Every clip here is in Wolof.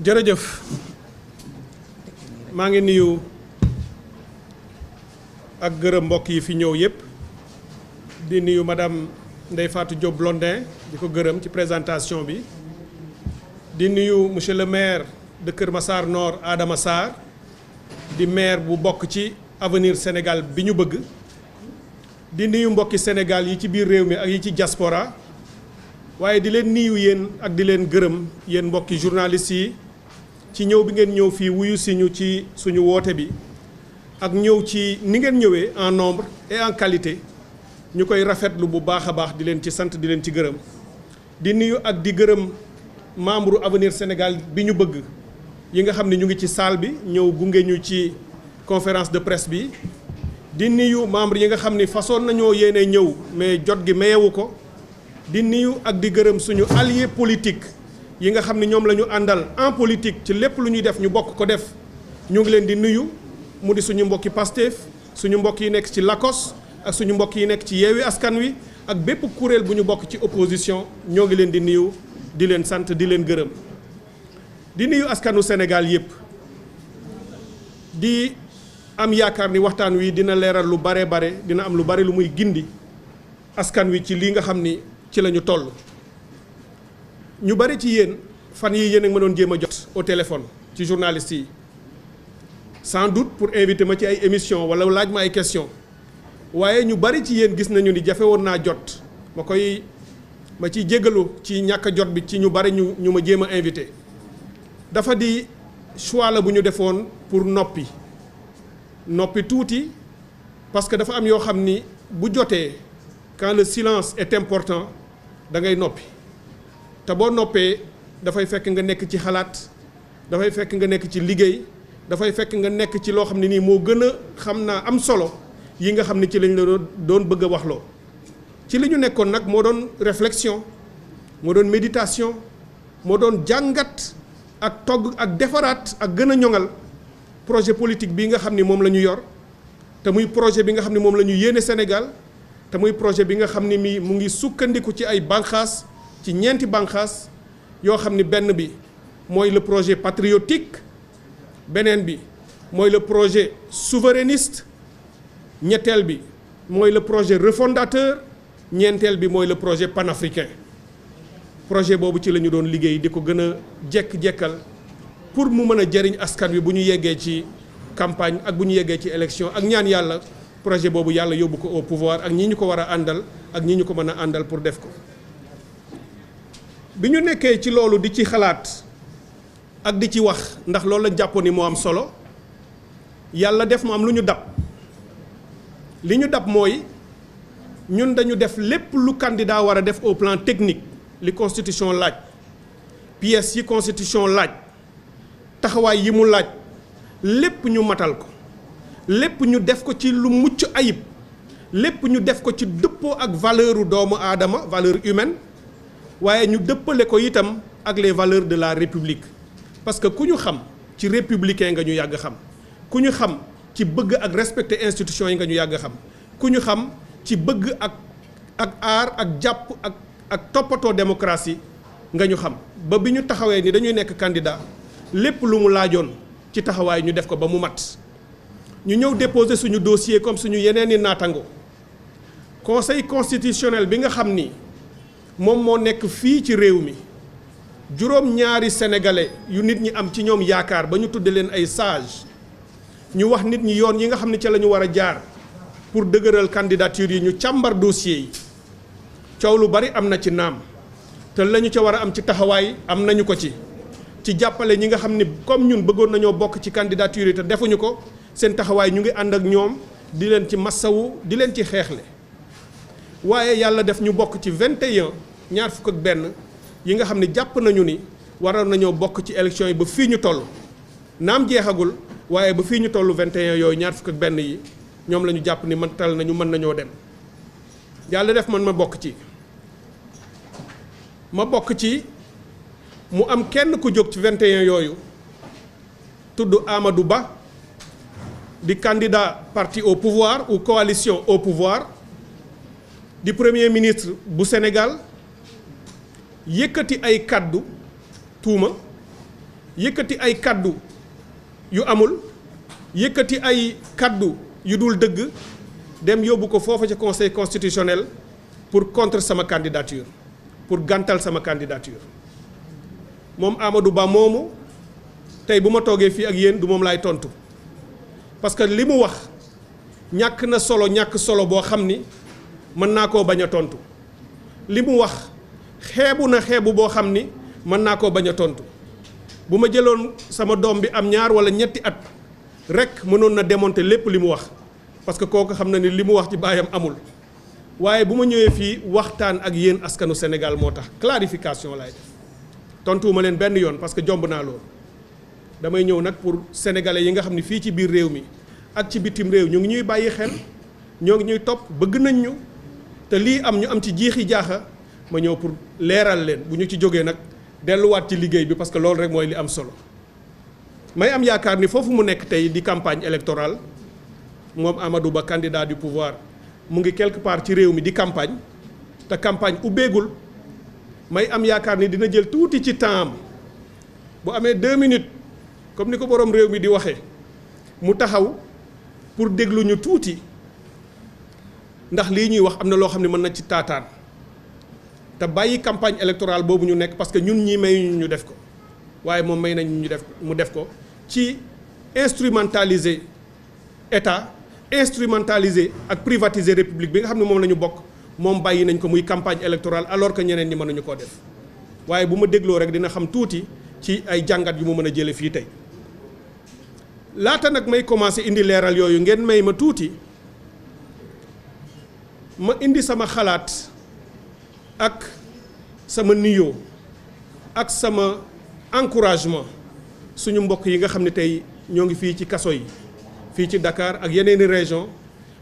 jërëjëf maa ngi nuyu ak gërëm mbokk yi fi ñëw yépp di nuyu madame Ndeye Fatou Diop Blondin di ko gërëm ci présentation bi di nuyu monsieur le maire de Kër Massar Nord Adama Sarr di maire bu bokk ci Avenir Sénégal bi ñu bëgg di nuyu mbokki Sénégal yi ci biir réew mi ak yi ci diaspora waaye di leen nuyu yéen ak di leen gërëm yéen mbokki journalistes yi ci ñëw bi ngeen ñëw fii wuyu si ñu ci suñu woote bi ak ñëw ci ni ngeen ñëwee en nombre et en qualité ñu koy rafetlu bu baax a baax di leen ci sant di leen ci gërëm di nuyu ak di gërëm membre Avenir Sénégal bi ñu bëgg yi nga xam ne ñu ngi ci salle bi ñëw gunge ñu ci conférence de presse bi di nuyu membre yi nga xam ni façon nañoo yéene ñëw mais jot gi mayewu ko di nuyu ak di gërëm suñu allié politique yi nga xam ne ñoom la ñu àndal en politique ci lépp lu ñuy def ñu bokk ko def ñu ngi leen di nuyu mu di suñu mbokki Pastef suñu mbokk yi nekk ci LACOS ak suñu mbokk yi nekk ci Yewwi Askan Wi ak bépp kuréel bu ñu bokk ci opposition ñoo ngi leen di nuyu di leen sant di leen gërëm di nuyu askanu Sénégal yépp di am yaakaar ni waxtaan wi dina leeral lu bare dina am lu bare lu muy gindi askan wi ci lii nga xam ni ci la ñu toll ñu bari ci yéen fan yi yéen a ma doon jéem a jot au téléphone ci journalistes yi sans doute pour inviter ma ci ay émission wala laaj ma ay question waaye ñu bari ci yéen gis nañu ni jafe woon naa jot ma ciy jéggalu ci ñàkk a jot bi ci ñu bari ñu ma jéem a invité dafa di choix la bu ñu defoon pour noppi tuuti parce que dafa am yoo xam ni bu jotee quand le silence est important da ngay noppi te boo noppee dafay fekk nga nekk ci xalaat dafay fekk nga nekk ci liggéey dafay fekk nga nekk ci loo xam ne nii moo gën a xam naa am solo yi nga xam ne ci lañ la doon bëgg a waxloo ci li ñu nekkoon nag moo doon réflexion moo doon méditation moo doon jàngat ak togg ak defaraat ak gën a ñoŋal projet politique bii nga xam ni moom la ñu yor te muy projet bi nga xam ne moom la ñu yéene Sénégal te muy projet bi nga xam ni mu ngi sukkandiku ci ay bànqaas ci ñeenti bànqaas yoo xam ni benn bi mooy le projet patriotique beneen bi mooy le projet souverainiste ñetteel bi mooy le projet refondateur ñeenteel bi mooy le projet panafricain projet boobu ci la ñu doon liggéey di ko gën a jekk-jekkal pour mu mën a jëriñ askan wi bu ñu yeggee ci campagne ak bu ñu yeggee ci élection ak ñaan yàlla projet boobu yàlla yóbbu ko au pouvoir ak ñi ñu ko war a àndal ak ñi ñu ko mën a àndal pour def ko bi ñu nekkee ci loolu di ci xalaat ak di ci wax ndax loolu lañ jàppoon ni moo am solo yàlla def mu am lu ñu dab li ñu dab mooy ñun dañu def lépp lu candidat war a def au plan technique li constitution laaj pièces yi constitution laaj taxawaay yi mu laaj lépp ñu matal ko lépp ñu def ko ci lu mucc ayib lépp ñu def ko ci dëppoo ak valeur doomu aadama valeur humaine waaye ñu dëppale ko itam ak les valeurs de la république parce que ku ñu xam ci républicain nga ñu yàgg xam ku ñu xam ci bëgg ak respecter institutions yi nga ñu yàgg xam ku ñu xam ci bëgg ak aar ak jàpp ak toppatoo démocratie nga ñu xam ba bi ñu taxawee ni dañuy nekk candidat lépp lu mu laajoon ci taxawaay ñu def ko ba mu mat ñu ñëw déposer suñu dossier comme suñu yeneeni naatango conseil constitutionnel bi nga xam ni moom moo nekk fii ci réew mi juróom-ñaari sénégalais yu nit ñi am ci ñoom yaakaar ba ñu tudde leen ay sage ñu wax nit ñi yoon yi nga xam ne ca la ñu war a jaar pour dëgëral candidature yi ñu càmbar dossier yi coow lu bari am na ci naam te la ñu ca war a am ci taxawaay am nañu ko ci jàppale ñi nga xam ni comme ñun bëggoon nañoo bokk ci candidature yi te defuñu ko seen taxawaay ñu ngi ànd ak ñoom di leen ci massawu di leen ci xeexle waaye yàlla def ñu bokk ci 21 ñaar fukk ak benn yi nga xam ne jàpp nañu ni waroon nañoo bokk ci élection yi ba fii ñu toll naam jeexagul waaye ba fii ñu toll 21 yooyu ñaar fukk ak benn yi ñoom la ñu jàpp ni mën nañoo dem yàlla def man ma bokk ci mu am kenn ku jóg ci 21 yooyu tudd Amadou Ba di candidat parti au pouvoir ou coalition au pouvoir di premier ministre bu Sénégal yëkkati ay kaddu tuuma yëkkati ay kaddu yu amul yëkkati ay kaddu yu dul dëgg dem yóbbu ko foofa ca conseil constitutionnel pour contre sama candidature pour gàntal sama candidature moom Amadou Ba moomu tey bu ma toogee fii ak yéen du moom laay tontu parce que li mu wax ñàkk na solo boo xam ni mën naa koo bañ a tontu li mu wax xeebu boo xam ni mën naa koo bañ a tontu bu ma jëloon sama doom bi am 2 wala 3 at rek mënoon na démonter lépp li mu wax parce que kooku xam na ni li mu wax ci baayam amul waaye bu ma ñëwee fii waxtaan ak yéen askanu Sénégal moo tax clarification laay def tontuwuma leen benn yoon parce que jomb naa loolu damay ñëw nag pour sénégalais yi nga xam ne fii ci biir réew mi ak ci bitim réew ñu ngi ñuy bàyyi xel ñoo ngi ñuy topp bëgg nañ ñu te lii am ñu am ci jiixi jaaxa ma ñëw pour leeral leen bu ñu ci jógee nag delluwaat ci liggéey bi parce que loolu rek mooy li am solo may am yaakaar ni foofu mu nekk tey di campagne électorale moom Amadou Ba candidat du pouvoir mu ngi quelque part ci réew mi di campagne te campagne ubbeegul may am yaakaar ni dina jël tuuti ci temps am bu amee 2 minutes comme ni ko borom réew mi di waxee mu taxaw pour déglu ñu tuuti ndax lii ñuy wax am na loo xam ne mën na ci taataan te bàyyi campagne électorale boobu ñu nekk parce que ñun ñii may ñu def ko waaye moom may nañ ñu def mu def ko ci instrumentaliser état instrumentaliser ak privatiser république bi nga xam ne moom la ñu bokk moom bàyyi nañ ko muy campagne électorale alors que ñeneen ñi mënuñu koo def waaye bu ma dégloo rek dina xam tuuti ci ay jàngat yu mu mën a jële fii tey laata nag may commencer indi leeral yooyu ngeen may ma tuuti ma indi sama xalaat ak sama nuyoo ak sama encouragement suñu mbokk yi nga xam ne tey ñoo ngi fii ci kaso yi fii ci Dakar ak yeneeni région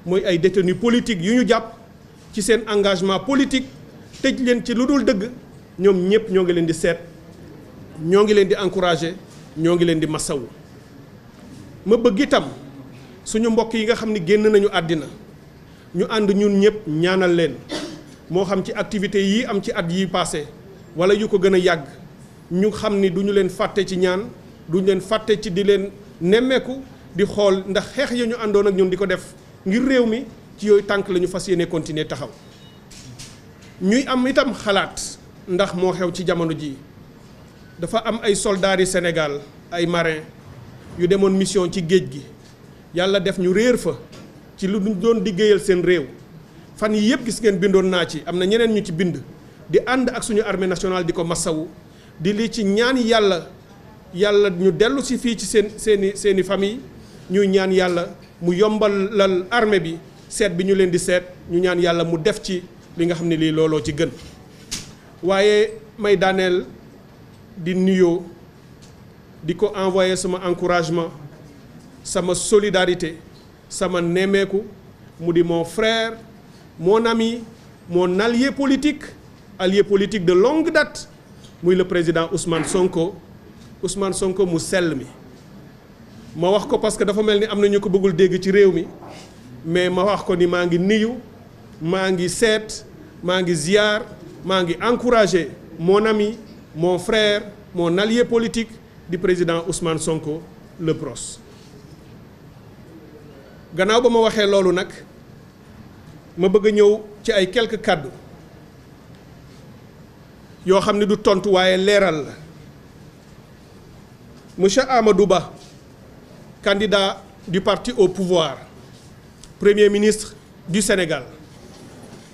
mooy ay détenus politiques yu ñu jàpp ci seen engagement politique tëj leen ci lu dul dëgg ñoom ñëpp ñoo ngi leen di seet ñoo ngi leen di encourager ñoo ngi leen di masawu ma bëgg itam suñu mbokk yi nga xam ni génn nañu àddina ñu ànd ñun ñëpp ñaanal leen moo xam ci activités yi am ci at yi passé wala yu ko gën a yàgg ñu xam ni du ñu leen fàtte ci ñaan duñu leen fàtte ci di leen nemmeeku di xool ndax xeex ya ñu àndoon ak ñun di ko def ngir réew mi ci yooyu tànk la ñu fas yéene continuer taxaw ñuy am itam xalaat ndax moo xew ci jamono ji dafa am ay soldats yi Sénégal ay marins yu demoon mission ci géej gi yàlla def ñu réer fa ci lu ñu doon liggéeyal seen réew fan yi yëpp gis ngeen bindoon naa ci am na ñeneen ñu ci bind di ànd ak suñu armée nationale di ko massawu di li ci ñaan yàlla ñu dellu si fii ci seeni famille ñuy ñaan yàlla mu yombalal armée bi seet bi ñu leen di seet ñu ñaan yàlla mu def ci li nga xam ne lii looloo ci gën waaye may daaneel di nuyoo di ko envoyer sama encouragement sama solidarité sama nemmeeku mu di mon frère mon ami mon allié politique de longue date muy le président Ousmane Sonko mu sell mi ma wax ko parce que dafa mel ni am na ñu ko bëggul dégg ci réew mi mais ma wax ko ni maa ngi nuyu maa ngi seet maa ngi ziar maa ngi encourager mon ami mon frère mon allié politique di président Ousmane Sonko le PROS. gannaaw ba ma waxee loolu nag ma bëgg a ñëw ci ay quelques kàddu yoo xam ne du tontu waaye leeral la monsieur Amadou Ba candidat du parti au pouvoir premier ministre du Sénégal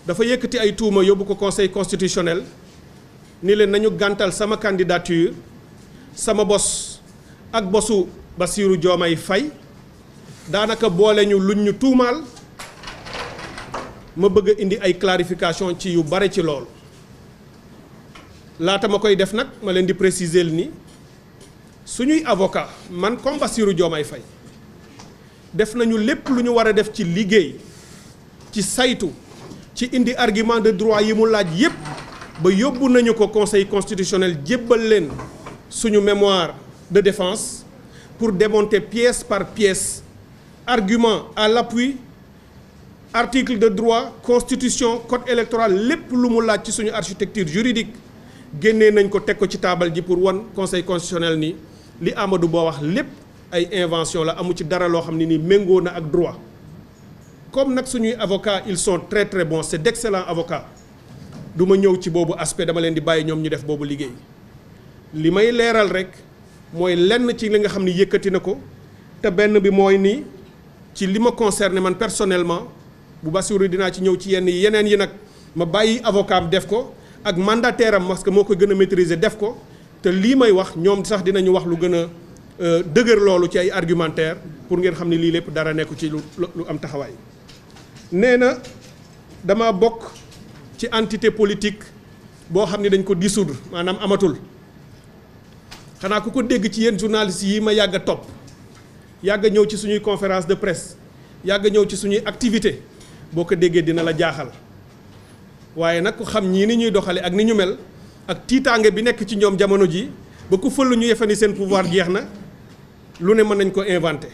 dafa yëkkati ay tuuma yóbbu ko conseil constitutionnel ni leen nañu gàntal sama candidature sama bos ak bosu Bassirou Diomaye Faye daanaka boole ñu luñ ñu tuumaal ma bëgg a indi ay clarification ci yu bare ci loolu laata ma koy def nag ma leen di préciser ni suñuy avocat man comme Bassirou Diomaye Faye def nañu lépp lu ñu war a def ci liggéey ci saytu ci indi argument de droit yi mu laaj yépp ba yóbbu nañu ko conseil constitutionnel jébbal leen suñu mémoire de défense pour démonter pièce par pièce argument à l'appui article de droit constitution code électoral lépp lu mu laaj ci suñu architecture juridique génnee nañ ko teg ko ci taabal ji pour wan conseil constitutionnel ni li Amadou Ba wax lépp ay invention la amu ci dara loo xam ne nii méngoo na ak droit comme nag suñuy avocats ils sont très très bons c'est d'excellents avocats du ma ñëw ci boobu aspect dama leen di bàyyi ñoom ñu def boobu liggéey li may leeral rek mooy lenn ci li nga xam ne yëkkati na ko te benn bi mooy nii ci li ma concerné man personnellement bu Bassirou dinaa ci ñëw ci yeneen yi nag ma bàyyi avocat am def ko ak mandataire am parce que moo ko gën a maîtriser def ko te lii may wax ñoom sax dinañu wax lu gën a dëgër loolu ci ay argumentaire pour ngeen xam ne lii lépp dara nekku ci lu am taxawaay. nee na dama bokk ci entité politique boo xam ne dañ ko dissoudre maanaam amatul xanaa ku ko dégg ci yéen journalistes yi ma yàgg a topp yàgg a ñëw ci suñuy conférence de presse yàgg a ñëw ci suñuy activité boo ko déggee dina la jaaxal waaye nag ku xam ñii ni ñuy doxale ak ni ñu mel ak tiitaange bi nekk ci ñoom jamono ji ba ku fël ñu yefani seen pouvoir jeex na lu ne mën nañ ko inventé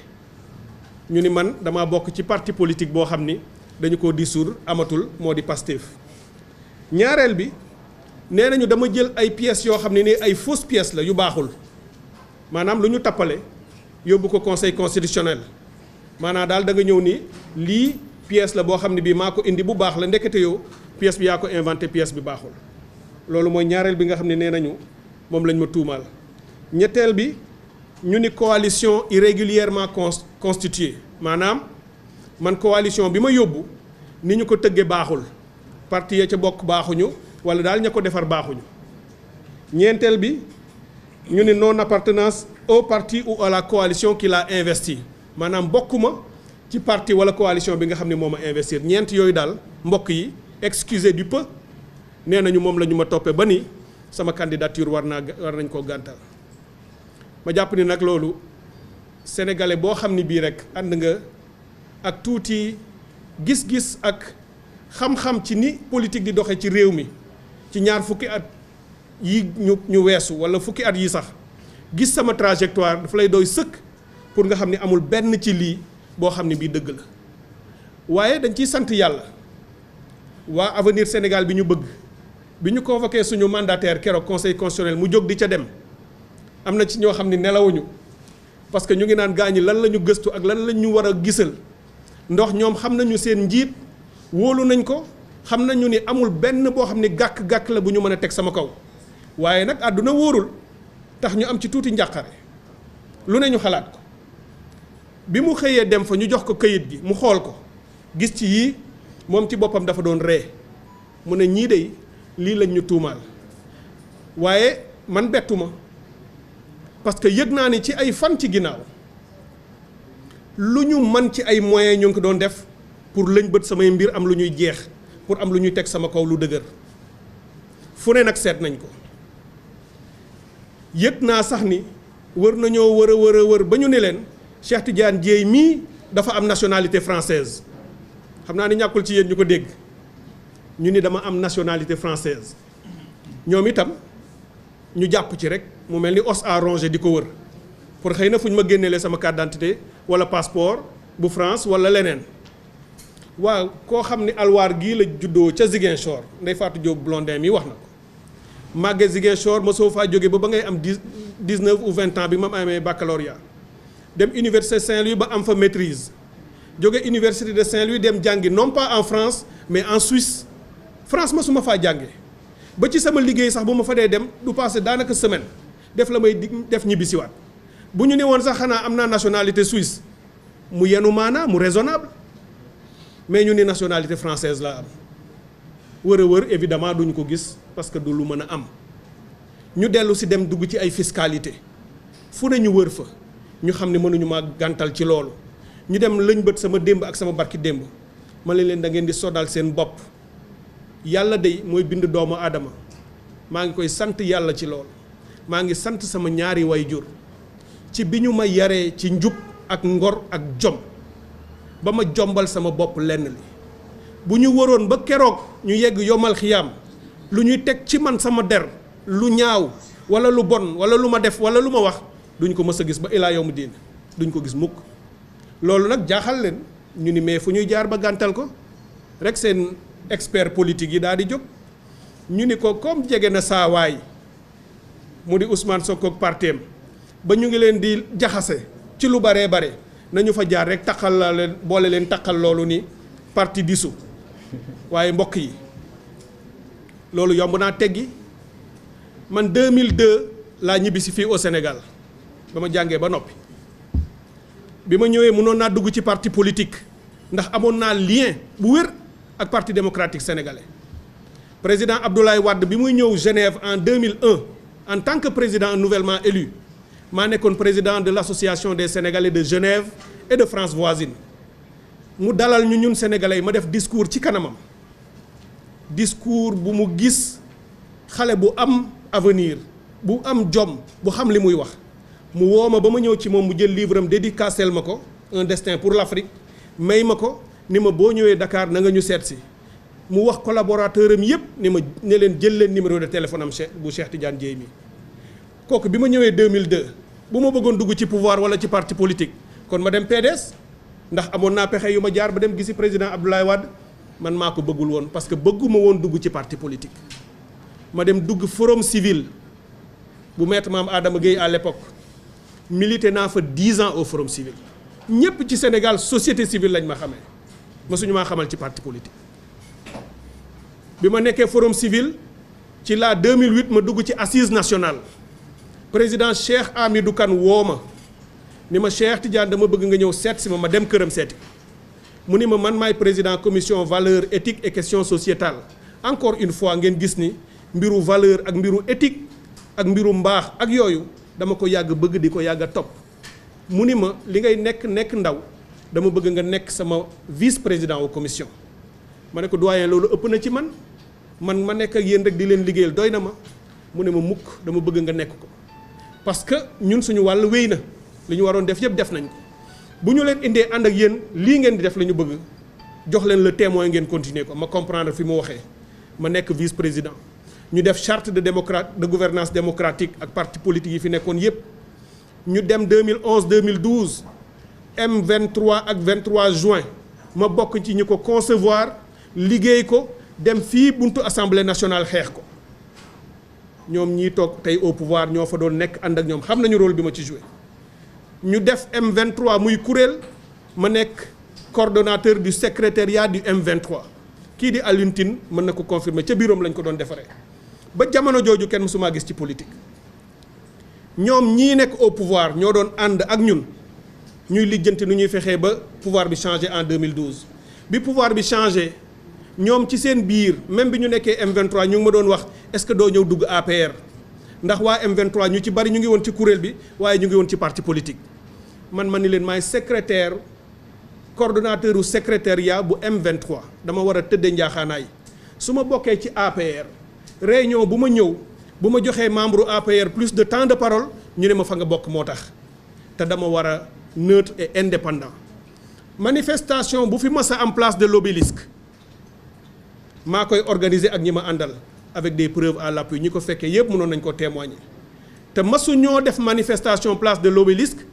ñu ni man dama bokk ci parti politique boo xam ni dañu ko dissoudre amatul moo di Pastef ñaareel bi nee nañu dama jël ay pièces yoo xam ne ni ay fausses pièces la yu baaxul maanaam lu ñu tappale yóbbu ko conseil constitutionnel maanaam daal da nga ñëw ni lii pièce la boo xam ne bii maa ko indi bu baax la ndekete yow pièce bi yaa ko inventé pièce bi baaxul loolu mooy ñaareel bi nga xam ne nee nañu moom lañ ma tuumaal ñetteel bi ñu ni coalition irrégulièrement constituée maanaam man coalition bi ma yóbbu ni ñu ko tëggee baaxul parti ya ca bokk baaxuñu wala daal ña ko defar baaxuñu ñeenteel bi ñu ni non appartenance au parti ou à la coalition qui l'a investi maanaam bokkuma ci parti wala coalition bi nga xam ne moo ma investir ñeent yooyu daal mbokk yi excusez du peu nee nañu moom la ñu ma toppee ba ni sama candidature war nañ koo gàntal ma jàpp ni nag loolu sénégalais boo xam ni bii rek ànd nga ak tuuti gis-gis ak xam-xam ci ni politique di doxe ci réew mi ci ñaar fukki at yi ñu weesu wala fukki at yi sax gis sama trajectoire dafa lay doy sëkk pour nga xam ni amul benn ci lii boo xam ni bii dëgg la waaye dañ ciy sant yàlla waa avenir Sénégal bi ñu bëgg bi ñu convoqué suñu mandataire keroog conseil constitutionnel mu jóg di ca dem am na ci ñoo xam ni nelawuñu parce que ñu ngi naan gaañi lan la ñu gëstu ak lan la ñu war a gisal ndox ñoom xam nañu seen njiit wóolu nañ ko xam nañu ni amul benn boo xam ni gàkk-gàkk la bu ñu mën a teg sama kaw waaye nag àdduna wóorul tax ñu am ci tuuti njàqare lu ne ñu xalaat ko bi mu xëyee dem fa ñu jox ko këyit gi mu xool ko gis ci yii moom ci boppam dafa doon ree mu ne ñii de lii lañ ñu tuumaal waaye man bettuma parce que yëg naa ni ci ay fan ci ginnaaw lu ñu man ci ay moyens ñu ngi ko doon def pour lañ bët samay mbir am lu ñuy jeex pour am lu ñuy teg sama kaw lu dëgër fu ne nag seet nañ ko yëg naa sax ni wër nañoo wër ba ñu ne leen Cheikh Tidiane Dièye mii dafa am nationalité française xam naa ni ñàkkul ci yéen ñu ko dégg ñu ni dama am nationalité française ñoom itam ñu jàpp ci rek mu mel ni os à ronger di ko wër pour xëy na fu ñu ma génneelee sama carte d'identité wala passeport bu France wala leneen waaw koo xam ni alwaar gii la juddoo ca Ziguinchor Ndeye Fatou Diop Blondin mi wax na ko màgge Ziguinchor ma soo faa jóge ba ngay am 19 ou 20 ans bi ma amee baccalauréat dem université Saint-Louis ba am fa maîtrise jóge université de Saint-Louis dem jàngi non pas en France mais en Suisse France ma su ma faa jànge ba ci sama liggéey sax bu ma fa dee dem du passé daanaka semaine def la may def ñibbisiwaat bu ñu ne woon sax xanaa am naa nationalité suisse mu yenu maanaa mu raisonnable mais ñu ni nationalité française laa am wër évidemment duñu ko gis parce que du lu mën a am ñu dellu si dem dugg ci ay fiscalité fu ne ñu wër fa ñu xam ne mënuñu ma gàntal ci loolu ñu dem lëñ bët sama démb ak sama barki démb ma leen da ngeen di sodal seen bopp yàlla day mooy bind doomu aadama maa ngi koy sant yàlla ci loolu maa ngi sant sama ñaari waajur ci bi ñu ma yaree ci njub ak ngor ak jom ba ma jombal sama bopp lenn li bu ñu waroon ba keroog ñu yegg yomal xiyaam lu ñuy teg ci man sama der lu ñaaw wala lu bon wala lu ma def wala lu ma wax duñ ko mës a gis ba ilaa yawmu diin duñ ko gis mukk loolu nag jaaxal leen ñu ni mais fu ñuy jaar ba gàntal ko rek seen expert politique yi daal di jóg ñu ni ko comme jege na saa waay mu di Ousmane Sonko ak parteem ba ñu ngi leen di jaxase ci lu baree bare nañu fa jaar rek taqal la leen boole leen taqal loolu ni parti dissous waaye mbokk yi loolu yomb naa teggi man 2002 laa ñibbisi fii au Sénégal ba ma jàngee ba noppi bi ma ñëwee mënoon naa dugg ci parti politique ndax amoon naa lien bu wér ak parti démocratique sénégalais président Abdoulaye Wade bi muy ñëw Genève en 2001 en tant que président nouvellement élu maa nekkoon président de l'association des Sénégalais de Genève et de France voisine mu dalal ñu ñun sénégalais ma def discours ci kanamam discours bu mu gis xale bu am avenir bu am jom bu xam li muy wax mu woo ma ba ma ñëw ci moom mu jël livre am dédicacel ma ko un destin pour l'Afrique may ma ko ni ma boo ñëwee Dakar na nga ñu seet si mu wax collaborateur am yépp ni ma ne leen jël leen numéro de téléphone am bu Cheikh Tidiane Dièye mi kooku bi ma ñëwee 2002 bu ma bëggoon dugg ci pouvoir wala ci parti politique kon ma dem PDS ndax amoon naa pexe yu ma jaar ba dem gisi président Abdoulaye Wade man maa ko bëggul woon parce que bëgguma woon dugg ci parti politique ma dem dugg forum civil bu maître Mame Adama Gueye à l'époque milité naa fa 10 ans au forum civil ñépp ci Sénégal société civile lañ ma xamee mësuñu maa xamal ci parti politique bi ma nekkee forum civil ci la 2008 ma dugg ci assise nationale président Cheikh Hamidou Kane woo ma ni ma Cheikh Tidiane dama bëgg nga ñëw seet si ma dem këram seeti mu ni ma man maay président commission valeur éthique et questions sociétales encore une fois ngeen gis ni mbiru valeur ak mbiru éthique ak mbiru mbaax ak yooyu dama ko yàgg bëgg di ko yàgg a topp mu ni ma li ngay nekk ndaw dama bëgg nga nekk sama vice président au commission ma ne ko doyen loolu ëpp na ci man ma nekk ak yéen rek di leen liggéeyal doy na ma mu ne ma mukk dama bëgg nga nekk ko parce que ñun suñu wàll wéy na li ñu waroon def yëpp def nañ ko bu ñu leen indee ànd ak yéen lii ngeen di def la ñu bëgg jox leen le témoin ngeen continuer ko ma comprendre fi mu waxee ma nekk vice président ñu def charte de gouvernance démocratique ak parti politique yi fi nekkoon yépp ñu dem 2011 2012 M23 ak 23 juin ma bokk ci ñi ko concevoir liggéey ko dem fii buntu assemblée nationale xeex ko ñoom ñii toog tey au pouvoir ñoo fa doon nekk ànd ak ñoom xam nañu rôle bi ma ci joué ñu def M23 muy kuréel ma nekk coordonnateur du secrétariat du M23 kii di Alioune Tine mën na ko confirmer ca biiroom lañ ko doon defaree ba jamono jooju kenn mësumaa gis ci politique ñoom ñii nekk au pouvoir ñoo doon ànd ak ñun ñuy lijjanti nu ñuy fexee ba pouvoir bi changé en 2012 bi pouvoir bi changé ñoom ci seen biir même bi ñu nekkee M23 ñu ngi ma doon wax est-ce que doo ñëw dugg APR ndax waa M23 ñu ci bari ñu ngi woon ci kuréel bi waaye ñu ngi woon ci parti politique man ni leen maay secrétaire coordonnateur u secrétariat bu M23 dama war a tëddee njaaxaanaay su ma bokkee ci APR réunion bu ma ñëw bu ma joxee membre APR plus de temps de parole ñu ne ma fa nga bokk moo tax te dama war a neutre et indépendant manifestation bu fi mas a am place de l'Obélisque maa koy organiser ak ñi ma àndal avec des preuves à l'appui ñi ko fekkee yépp mënoon nañ ko témoigner te masu ñoo def manifestation place de l'Obélisque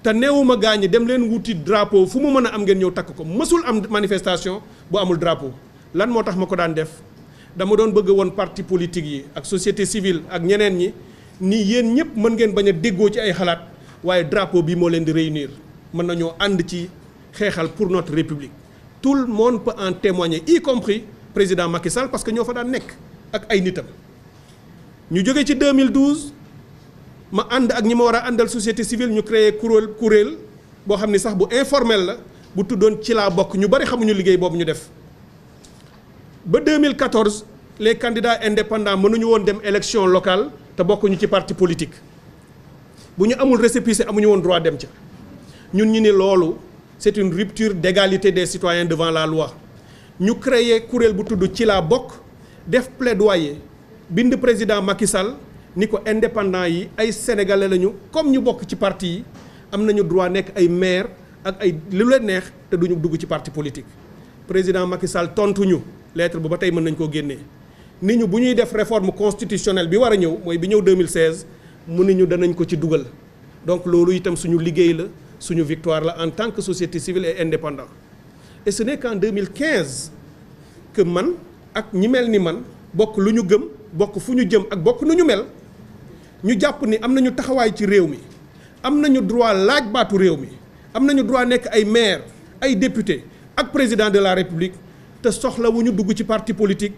te neewuma gaañi dem leen wuti drapeau fu mu mën a am ngeen ñëw takk ko mësul am manifestation bu amul drapeau lan moo tax ma ko daan def dama doon bëgg woon parti politique yi ak société civile ak ñeneen ñi ni yéen ñëpp mën ngeen bañ a déggoo ci ay xalaat waaye drapeau bi moo leen di réunir mën nañoo ànd ci xeexal pour notre république tout le monde peut en témoigner y compris président Macky Sall parce que ñoo fa daan nekk ak ay nitam ñu jóge ci 2012 ma ànd ak ñi ma war a àndal société civile ñu créé kuréel boo xam ni sax bu informel la bu tuddoon ci laa bokk ñu bari xamuñu liggéey boobu ñu def ba 2014 les candidats indépendants mënuñu woon dem élection locale te bokkuñu ci parti politique bu ñu amul récépissé amuñu woon droit dem ca ñun ñu ni loolu c'est une rupture d'égalité des citoyens devant la loi ñu créé kuréel bu tudd ci laa bokk def plaidoyer bind président Macky Sall ni ko indépendants yi ay sénégalais lañu comme ñu bokk ci parti yi am nañu droit nekk ay maire ak ay lu leen neex te duñu dugg ci parti politique président Macky Sall tontuñu lettre bu ba tey mën nañ koo génnee ni ñu bu ñuy def réforme constitutionnelle bi war a ñëw mooy bi ñëw 2016 mu ni ñu danañ ko ci dugal donc loolu itam suñu liggéey la suñu victoire la en tant que société civile et indépendant et ce n'est qu'en 2015 que man ak ñi mel ni man bokk lu ñu gëm bokk fu ñu jëm ak bokk nu ñu mel ñu jàpp ni am nañu taxawaay ci réew mi am nañu droit laaj baatu réew mi am nañu droit nekk ay maire ay député ak président de la république te soxla wu ñu dugg ci parti politique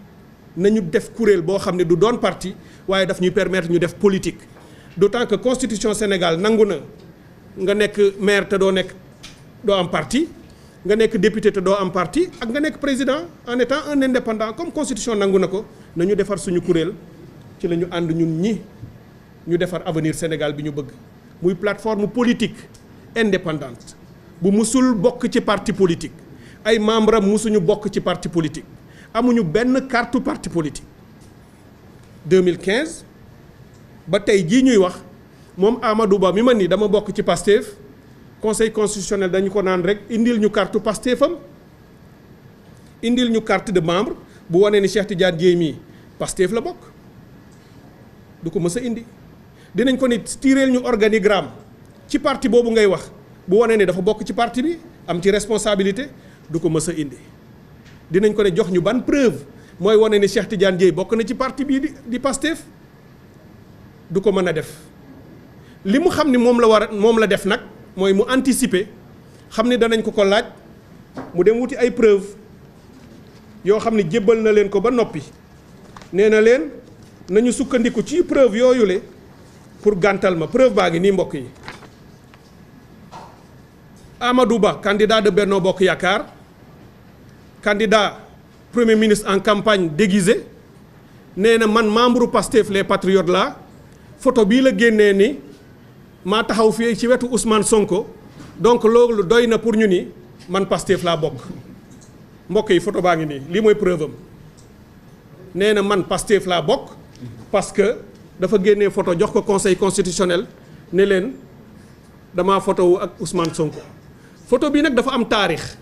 nañu def kuréel boo xam ne du doon parti waaye daf ñuy permettre ñu def politique d'autant que constitution Sénégal nangu na nga nekk maire te doo am parti nga nekk député te doo am parti ak nga nekk président en étant un indépendant comme constitution nangu na ko nañu defar suñu kuréel ci la ñu ànd ñun ñi ñu defar avenir Sénégal bi ñu bëgg muy plateforme politique indépendante bu musul bokk ci parti politique ay membres am musuñu bokk ci parti politique amuñu benn carte parti politique 2015 ba tey jii ñuy wax moom Amadou Ba mi ma ni dama bokk ci Pastef conseil constitutionnel dañu ko naan rek indil ñu carte Pastefam indil ñu carte de membre bu wane ni Cheikh Tidiane Dièye mii Pastef la bokk du ko mës a indi dinañ ko ni tiireel ñu organigramme ci parti boobu ngay wax bu wane ni dafa bokk ci parti bi am ci responsabilité du ko mës a indi dinañ ko ne jox ñu ban preuve mooy wane ni Cheikh Tidiane Dièye bokk na ci parti bii di Pastef du ko mën a def li mu xam ni moom la def nag mooy mu anticiper xam ni danañ ko laaj mu dem wuti ay preuve yoo xam ni jébbal na leen ko ba noppi nee na leen nañu sukkandiku ci preuve yooyu le pour gàntal ma preuve baa ngi nii mbokk yi Amadou Ba candidat de Benno Bokk Yaakaar candidat premier ministre en campagne déguisé nee na man membre Pastef les Patriotes la photo bii la génnee ni maa taxaw fii ci wetu Ousmane Sonko donc loolu doy na pour ñu ni man Pastef laa bokk mbokk yi photo baa ngi nii lii mooy preuve am nee na man Pastef laa bokk parce que dafa génnee photo jox ko conseil constitutionnel ne leen damaa photo wu ak Ousmane Sonko photo bii nag dafa am taarix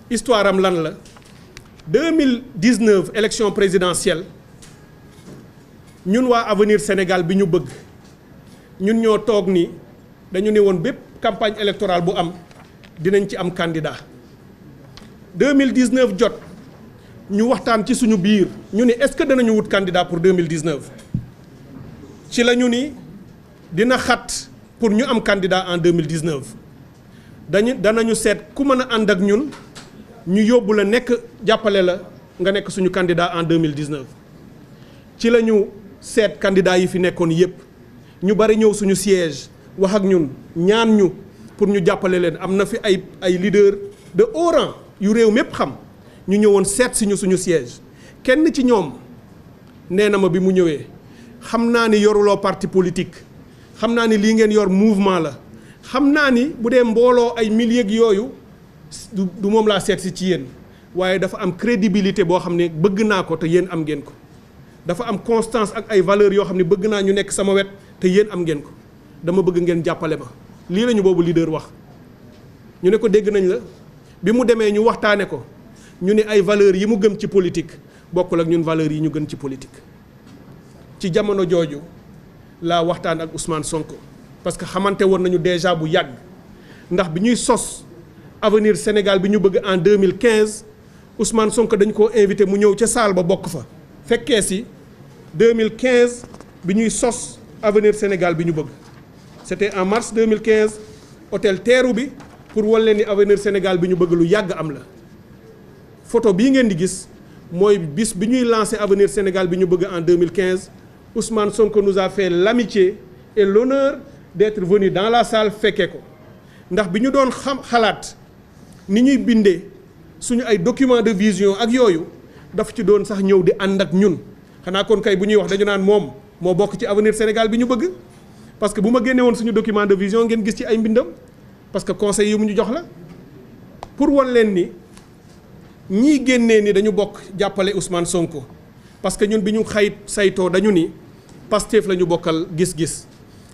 histoire am lan la 2019 élection présidentielle ñun waa Avenir Sénégal bi ñu bëgg ñun ñoo toog ni dañu ne woon bépp campagne électorale bu am dinañ ci am candidat 2019 jot ñu waxtaan ci suñu biir ñu ni est-ce que danañu wut candidat pour 2019 ci la ñu ni dina xat pour ñu am candidat en 2019 danañu seet ku mën a ànd ak ñun ñu yóbbu la nekk jàppale la nga nekk suñu candidat en 2019 ci la ñu seet candidat yi fi nekkoon yépp ñu bari ñëw suñu siège wax ak ñun ñaan ñu pour ñu jàppale leen am na fi ay leader de haut rang yu réew mépp xam ñu ñëwoon seet si ñu suñu siège kenn ci ñoom nee na ma bi mu ñëwee xam naa ni yoruloo parti politique xam naa ni lii ngeen yor mouvement la xam naa ni bu dee mbooloo ay milliers yooyu du moom laa seet si ci yéen waaye dafa am crédibilité boo xam ne bëgg naa ko te yéen am ngeen ko dafa am constance ak ay valeurs yoo xam ne bëgg naa ñu nekk sama wet te yéen am ngeen ko dama bëgg ngeen jàppale ma lii lañu boobu leader wax ñu ne ko dégg nañ la bi mu demee ñu waxtaane ko ñu ne ay valeurs yi mu gëm ci politique bokkul ak ñun valeurs yi ñu gën ci politique ci jamono jooju laa waxtaan ak Ousmane Sonko parce que xamante woon nañu déjà bu yàgg ndax bi ñuy sos Avenir Sénégal bi ñu bëgg en 2015 Ousmane Sonko dañ koo invité mu ñëw ca salle ba bokk fa fekkee si 2015 bi ñuy sos Avenir Sénégal bi ñu bëgg c'était en mars 2015 hôtel Teeru bi pour wan leen ni Avenir Sénégal bi ñu bëgg lu yàgg am la photo bii ngeen di gis mooy bis bi ñuy lancé Avenir Sénégal bi ñu bëgg en 2015 Ousmane Sonko nous a fait l'amitié et l'honneur d'être venu dans la salle fekkee ko ndax bi ñu doon xalaat ni ñuy bindee suñu ay document de vision ak yooyu daf ci doon sax ñëw di ànd ak ñun xanaa kon kay bu ñuy wax dañu naan moom moo bokk ci Avenir Sénégal bi ñu bëgg parce que bu ma génne woon suñu document de vision ngeen gis ci ay mbindam parce que conseil yi mu ñu jox la pour wan leen ni ñii génnee ni dañu bokk jàppale Ousmane Sonko parce que ñun bi ñu saytoo dañu ni Pastef la ñu bokkal gis-gis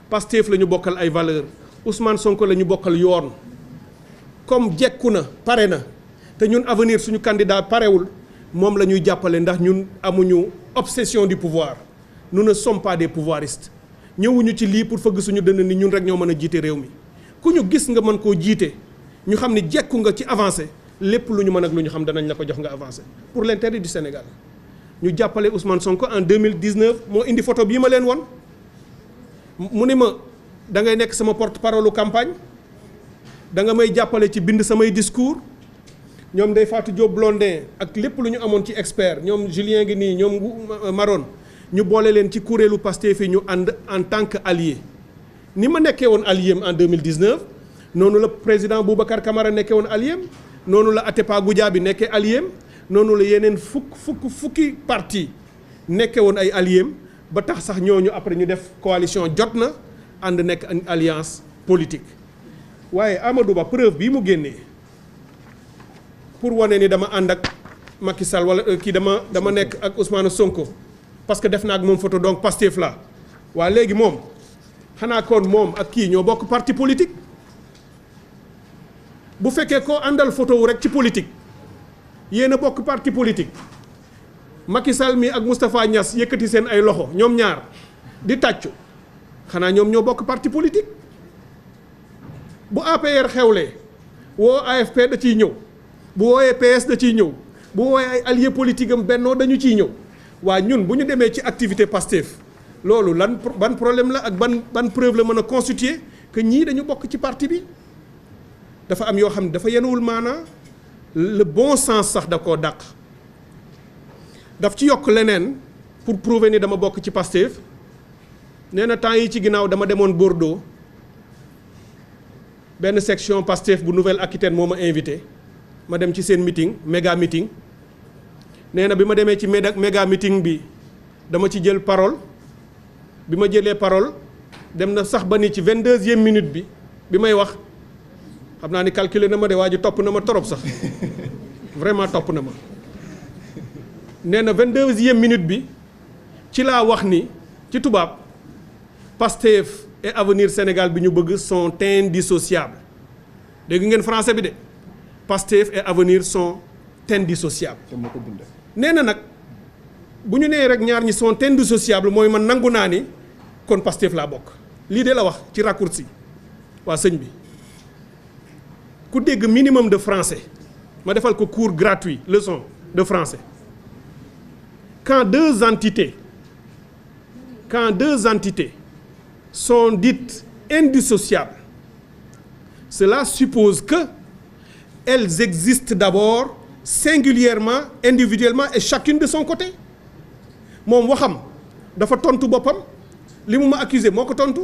Pastef la ñu bokkal ay valeurs Ousmane Sonko la ñu bokkal yoon comme jekku na pare na te ñun Avenir suñu candidat parewul moom la ñuy jàppale ndax ñun amuñu obsession du pouvoir nous ne sommes pas des pouvoiristes ñëwuñu ci lii pour fëgg suñu dënn ni ñun rek ñoo mën a jiite réew mi ku ñu gis nga mën koo jiite ñu xam ni jekku nga ci avancé lépp lu ñu mën ak lu ñu xam danañ la ko jox nga avancé pour l'intérêt du Sénégal ñu jàppale Ousmane Sonko en 2019 moo indi photo bii ma leen won mu ni ma da ngay nekk sama porte-parole campagne da nga may jàppale ci bind samay discours ñoom Ndeye Fatou Diop Blondin ak lépp lu ñu amoon ci expert ñoom Julien ngi nii ñoom Maron ñu boole leen ci kuréelu Pastef yi ñu ànd en tant que allié ni ma nekkee woon allié en 2019 noonu la président Boubacar Camara nekkee woon allié noonu la Atepa Goudiaby nekkee allié noonu la yeneen fukki parti nekkee woon ay allié ba tax sax ñooñu après ñu def coalition jot na ànd nekk une alliance politique waaye Amadou Ba preuve bii mu génnee pour wane ni dama ànd ak Macky Sall wala kii dama nekk ak Ousmane Sonko parce que def naa ak moom photo donc Pastef la waa léegi moom xanaa kon moom ak kii ñoo bokk parti politique bu fekkee koo àndal photo wu rek ci politique yéen a bokk parti politique Macky Sall mi ak Moustapha Niass yëkkati seen ay loxo ñoom ñaar di tàccu xanaa ñoom ñoo bokk parti politique bu APR xewlee woo AFP da ciy ñëw bu wooyee PS da ciy ñëw bu wooyee ay alliés politique am bennoo dañu ciy ñëw waa ñun bu ñu demee ci activité Pastef loolu ban problème la ak ban preuve la mën a constituer que ñii dañu bokk ci parti bi dafa am yoo xam ne dafa yenuwul maanaa le bon sens sax da koo dàq daf ci yokk leneen pour prouver ni dama bokk ci Pastef nee na temps yi ci ginnaaw dama demoon Bordeaux benn section Pastef bu Nouvelle-Aquitaine moo ma invité ma dem ci seen meeting méga meeting nee na bi ma demee ci méga meeting bi dama ci jël parole bi ma jëlee parole dem na sax ba ni ci 22e minute bi may wax xam naa ni calculer na ma de waa ji topp na ma torop sax vraiment topp na ma nee na 22e minute bi ci laa wax ni ci tubaab Pastef et Avenir Sénégal bi ñu bëgg sont indissociables dégg ngeen français bi de Pastef et Avenir sont indissociables nee na nag bu ñu nee rek ñaar ñi sont indissociables mooy man nangu naa ni kon Pastef laa bokk lii de la wax ci raccourci waa sëñ bi ku dégg minimum de français ma defal ko cours gratuit leçon de français quand deux entités sont dites indissociables, cela suppose que elles existent d'abord singulièrement, individuellement et chacune de son côté. moom waxam dafa tontu boppam li mu ma accusé moo ko tontu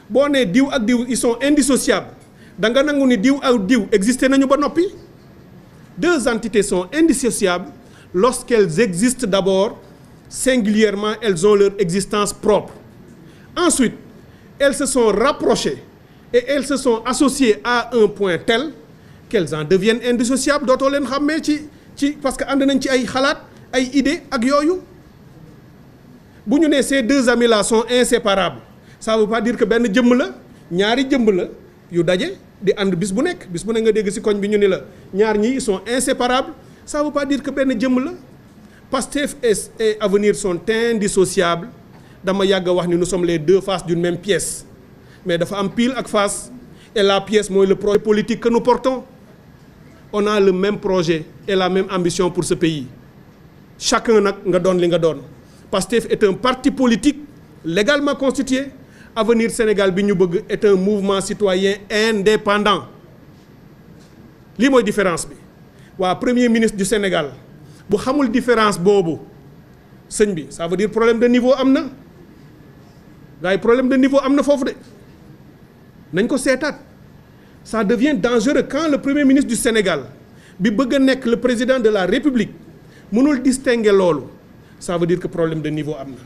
boo nee diw ak diw ils sont indissociables da nga nangu ni diw ak diw existé nañu ba noppi. Deux entités sont indissociables lorsqu'elles existent d'abord singulièrement, elles ont leur existence propre. Ensuite, elles se sont rapprochées et elles se sont associées à un point tel qu'elles en deviennent indissociables dootoo leen xàmmee ci parce que ànd nañ ci ay xalaat ay idées ak yooyu. bu ñu nee ces deux amis là sont inséparables ça veut pas dire que benn jëmm la ñaari jëmm la yu daje di ànd bis bu nekk nga dégg ci koñ bi ñu ni la ñaar ñi ils sont inséparables ça veut pas dire que benn jëmm la. Pastef et Avenir sont indissociables dama yàgg a wax ni nous sommes les deux faces d'une même pièce mais dafa am pile ak face et la pièce mooy le projet politique que nous portons. On a le même projet et la même ambition pour ce pays chacun nag nga doon li nga doon. Pastef est un parti politique légalement constitué. Avenir Sénégal bi ñu bëgg est un mouvement citoyen indépendant lii mooy différence bi. waa premier ministre du Sénégal bu xamul différence boobu sëñ bi ça veut dire problème de niveau am na gars yi problème de niveau am na foofu de nañ ko seetaat. Ça devient dangereux quand le premier ministre du Sénégal bi bëgg a nekk le président de la République mënul distinguer loolu ça veut dire que problème de niveau am na.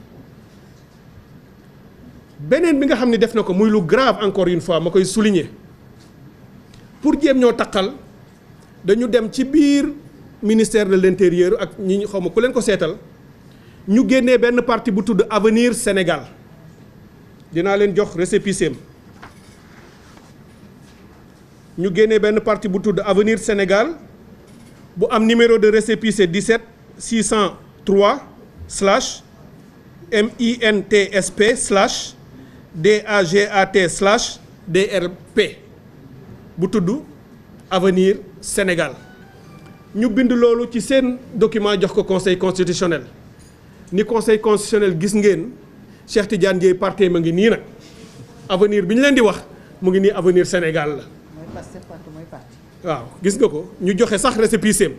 beneen bi nga xam ne def na ko muy lu grave encore une fois ma koy souligner pour jéem ñoo taqal dañu dem ci biir ministère de l'intérieur ak ñi xaw ma ku leen ko seetal ñu génnee benn parti bu tudd Avenir Sénégal dinaa leen jox récépissé ñu génnee benn parti bu tudd Avenir Sénégal bu am numéro de récépissé 17 603 slash MINTSP slash DAGAT slash DRP bu tudd Avenir Sénégal ñu bind loolu ci seen document jox ko conseil constitutionnel ni conseil constitutionnel gis ngeen Cheikh Tidiane Dièye parti ma ngi nii nag avenir bi ñu leen di wax mu ngi nii avenir Sénégal la. mooy Pastef mooy parti. waaw gis nga ko ñu joxe sax récépissé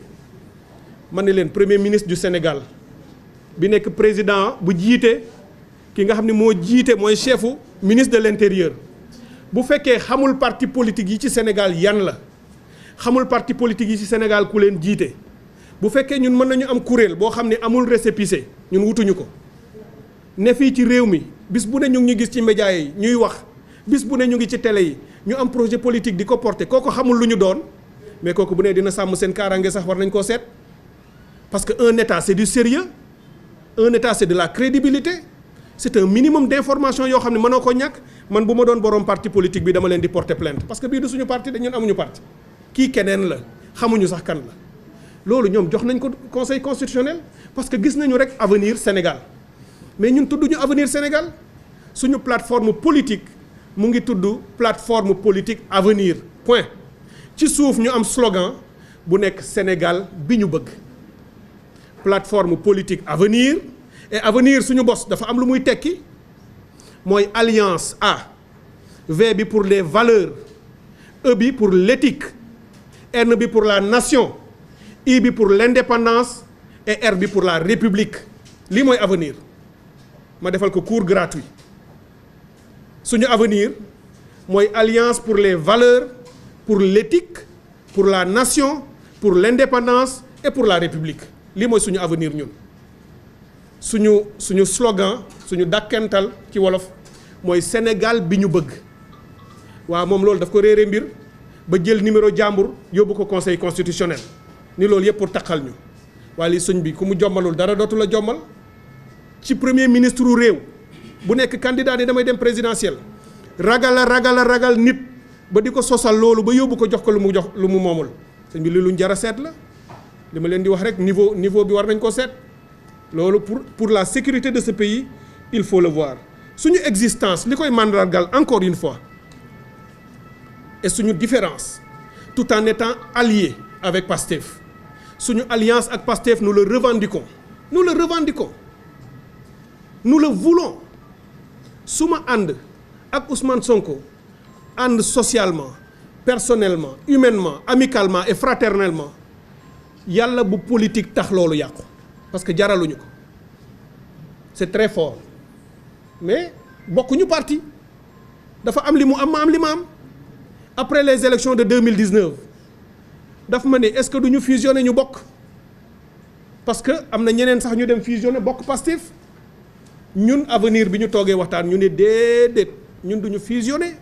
man ne leen premier ministre du Sénégal bi nekk président bu jiite ki nga xam ne moo jiite mooy chefu ministre de l'intérieur bu fekkee xamul parti politique yi ci Sénégal yan la xamul parti politique yi ci Sénégal ku leen jiite bu fekkee ñun mën nañu am kuréel boo xam ne amul récépissé ñun wutuñu ko ne fii ci réew mi bis bu ne ñu ngi ñu gis ci médias yi ñuy wax bis bu ne ñu ngi ci télé yi ñu am projet politique di ko porter kooku xamul lu ñu doon mais kooku bu ne dina sàmm seen kaaraange sax war nañ koo seet parce que un état c'est du sérieux un état c'est de la crédibilité c'est un minimum d'information yoo xam ne mënoo ko ñàkk man bu ma doon borom parti politique bi dama leen di porter plainte parce que bii du suñu parti de ñun amuñu parti kii keneen la xamuñu sax kan la loolu ñoom jox nañ ko conseil constitutionnel parce que gis nañu rek avenir Sénégal mais ñun tudduñu avenir Sénégal suñu plateforme politique mu ngi tudd plateforme politique avenir point ci suuf ñu am slogan bu nekk Sénégal bi ñu bëgg plateforme politique avenir et avenir suñu bos dafa am lu muy tekki mooy alliance A V bi pour les valeurs E bi pour l'éthique N bi pour la nation I bi pour l'indépendance et R bi pour la république lii mooy avenir ma defal ko cours gratuit suñu avenir mooy alliance pour les valeurs pour l'éthique pour la nation pour l'indépendance et pour la république lii mooy suñu avenir ñun suñu slogan suñu dàkkental ci wolof mooy Sénégal bi ñu bëgg waaw moom loolu daf ko réere mbir ba jël numéro jàmbur yóbbu ko conseil constitutionnel ni loolu yëpp pour taqal ñu waaye li sëñ bi ku mu jommalul dara dootu la jommal ci premier ministre u réew bu nekk candidat ni damay dem présidentiel ragal nit ba di ko sosal loolu ba yóbbu ko jox ko lu mu moomul sëñ bi li luñ jar a seet la li ma leen di wax rek niveau bi war nañ ko seet loolu pour la sécurité de ce pays il faut le voir suñu existence li koy mandargal encore une fois et suñu différence tout en étant alliés avec Pastef suñu alliance ak Pastef nous le revendiquons nous le voulons su ma ànd ak Ousmane Sonko ànd socialement personnellement humainement amicalement et fraternellement yàlla bu politique tax loolu yàqu parce que jaraluñu ko c'est très fort mais bokkuñu parti dafa am li mu am ma am li ma am après les élections de 2019 daf ma ne est-ce que duñu fusionner ñu bokk parce que am na ñeneen sax ñu dem fusionner bokk Pastef ñun avenir bi ñu toogee waxtaan ñu ne déedéet ñun duñu fusionner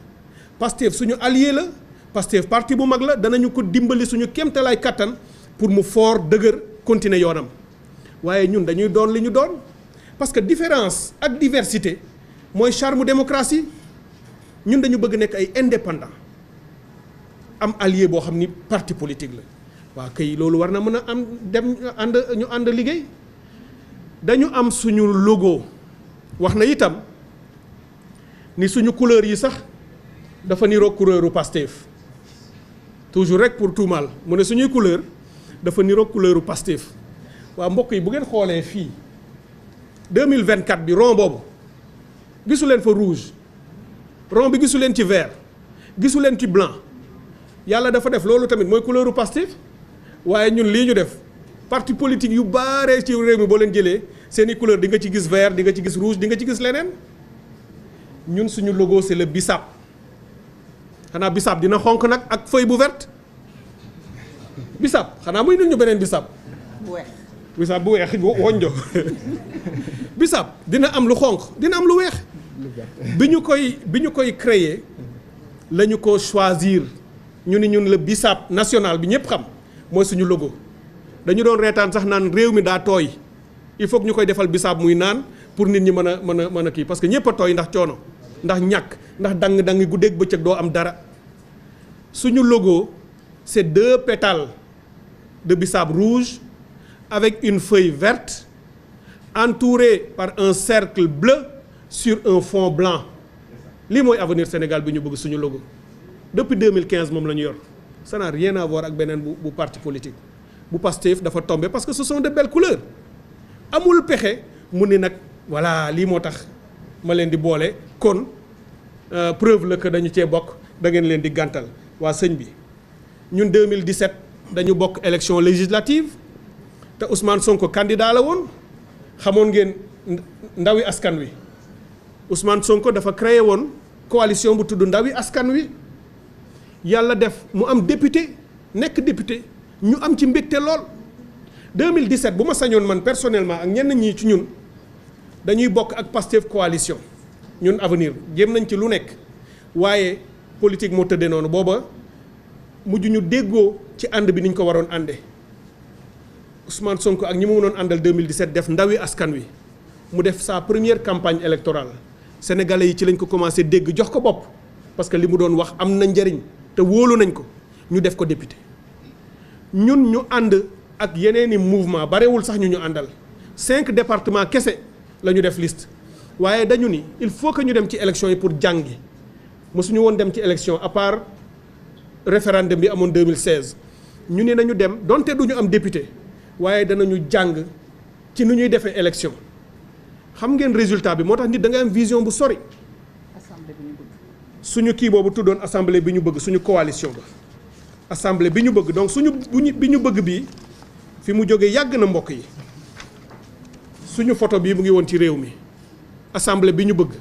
Pastef suñu allié la Pastef parti bu mag la danañu ko dimbali suñu kéemtalaay kattan pour mu fort dëgër continuer yoonam waaye ñun dañuy doon li ñu doon parce que différence ak diversité mooy charme démocratie ñun dañu bëgg nekk ay indépendant am allié boo xam ni parti politique la waaw kay loolu war na mën a am dem ñu ànd liggéey dañu am suñu logo wax na itam ni suñu couleur yi sax dafa niroo couleuru Pastef toujours rek pour tout mal mu ne suñuy couleur dafa niroo couleuru Pastef waaw mbokk yi bu ngeen xoolee fii 2024 bi rond boobu gisu leen fa rouge rond bi gisu leen ci vert gisu leen ci blanc yàlla dafa def loolu tamit mooy couleuru Pastef waaye ñun lii ñu def parti politique yu baaree ci réew mi boo leen jëlee seeni couleur di nga ci gis vert di nga ci gis rouge di nga ci gis leneen ñun suñu logo c'est le bissap xanaa bissap dina xonk nag ak feuille bu verte bissap xanaa muy nit ñu beneen bissap bissap bu weex woñjo bissap dina am lu xonk dina am lu weex bi ñu koy créer la ñu ko choisir ñu ni ñun le bissap national bi ñëpp xam mooy suñu logo dañu doon reetaan sax naan réew mi daa tooy il faut que ñu koy defal bissap muy naan pour nit ñi mën a kii parce que ñëpp a tooy ndax coono ndax ñàkk ndax dang guddeeg bëccëg doo am dara suñu logo c'est 2 pétales de bissap rouge avec une feuille verte entourée par un cercle bleu sur un fond blanc lii mooy avenir Sénégal bi ñu bëgg suñu logo depuis 2015 moom la ñu yor ça n'a rien à voir ak beneen bu parti politique bu Pastef dafa tombé parce que ce sont de belles couleurs amul pexe mu ni nag voilà lii moo tax ma leen di boole kon preuve la que dañu cee bokk da ngeen leen di gàntal waa sëñ bi ñun 2017 dañu bokk élection législative te Ousmane Sonko candidat la woon xamoon ngeen ndawi askan wi Ousmane Sonko dafa créé woon coalition bu tudd ndawi askan wi yàlla def mu am député nekk député ñu am ci mbégte lool 2017 bu ma sañoon man personnellement ak ñenn ñii ci ñun dañuy bokk ak Pastef coalition ñun avenir jéem nañ ci lu nekk waaye politique moo tëddee noonu booba mujj ñu déggoo ci ànd bi ni ñu ko waroon ànde Ousmane Sonko ak ñi mu mënoon àndal 2017 def ndawi askan wi mu def sa première campagne électorale sénégalais yi ci lañ ko commencé dégg jox ko bopp parce que li mu doon wax am na njariñ te wóolu nañ ko ñu def ko député ñun ñu ànd ak yeneeni mouvement barewul sax ñu àndal 5 départements kese la ñu def liste waaye dañu ni il faut que ñu dem ci élection yi pour jàngi mosuñu woon dem ci élection à part référendum bi amoon 2016 ñu ne nañu dem donte duñu am député waaye danañu jàng ci nu ñuy defee élection xam ngeen résultat bi moo tax nit da nga am vision bu sori. assemblée bi ñu bëgg. suñu kii boobu tuddoon assemblée bi ñu bëgg suñu coalition ba assemblée bi ñu bëgg donc suñu bi ñu bëgg bii fi mu jógee yàgg na mbokk yi suñu photo bii mu ngi woon ci réew mi assemblée bi ñu bëgg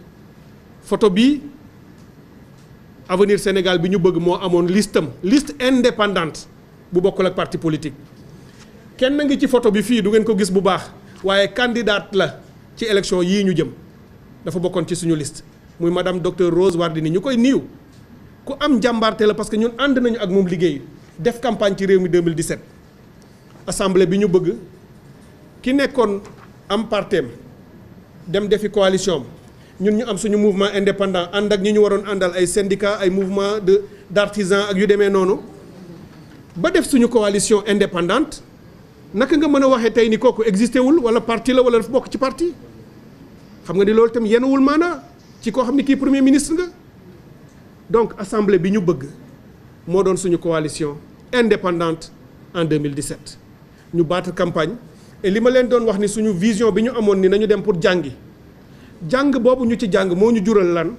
photo bii avenir Sénégal bi ñu bëgg moo amoon liste indépendante bu bokkul ak parti politique kenn ngi ci photo bi fii du ngeen ko gis bu baax waaye candidate la ci élection yii ñu jëm dafa bokkoon ci suñu liste muy madame docteur Rose Wardini ñu koy niiw ku am jàmbaarte la parce que ñun ànd nañu ak moom liggéey def campagne ci réew mi 2017 assemblée bi ñu bëgg ki nekkoon am parteem dem defi coalition ñun ñu am suñu mouvement indépendant ànd ak ñi ñu waroon àndal ay syndicats ay mouvement d'artisans ak yu demee noonu ba def suñu coalition indépendante naka nga mën a waxee tey ni kooku existé wul wala parti la wala dafa bokk ci parti xam nga ni loolu itam yenuwul maanaa ci koo xam ne kii premier ministre nga donc assemblée bi ñu bëgg moo doon suñu coalition indépendante en 2017 ñu battre campagne et li ma leen doon wax ni suñu vision bi ñu amoon ni nañu dem pour jàngi jàng boobu ñu ci jàng moo ñu jural lan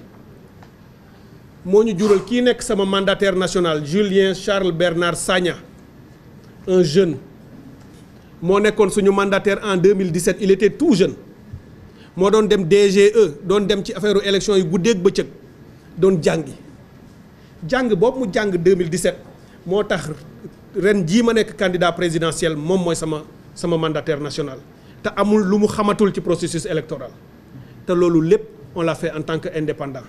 moo ñu jural kii nekk sama mandataire national Julien Charles Bernard Sagna un jeune moo nekkoon suñu mandataire en 2017 il était tout jeune moo doon dem DGE doon dem ci affaire élection yi guddeeg bëccëg doon jàng boobu mu jàng 2017 moo tax ren jii ma nekk candidat présidentiel moom mooy sama mandataire national te amul lu mu xamatul ci processus électoral te loolu lépp on l'a fait en tant que indépendant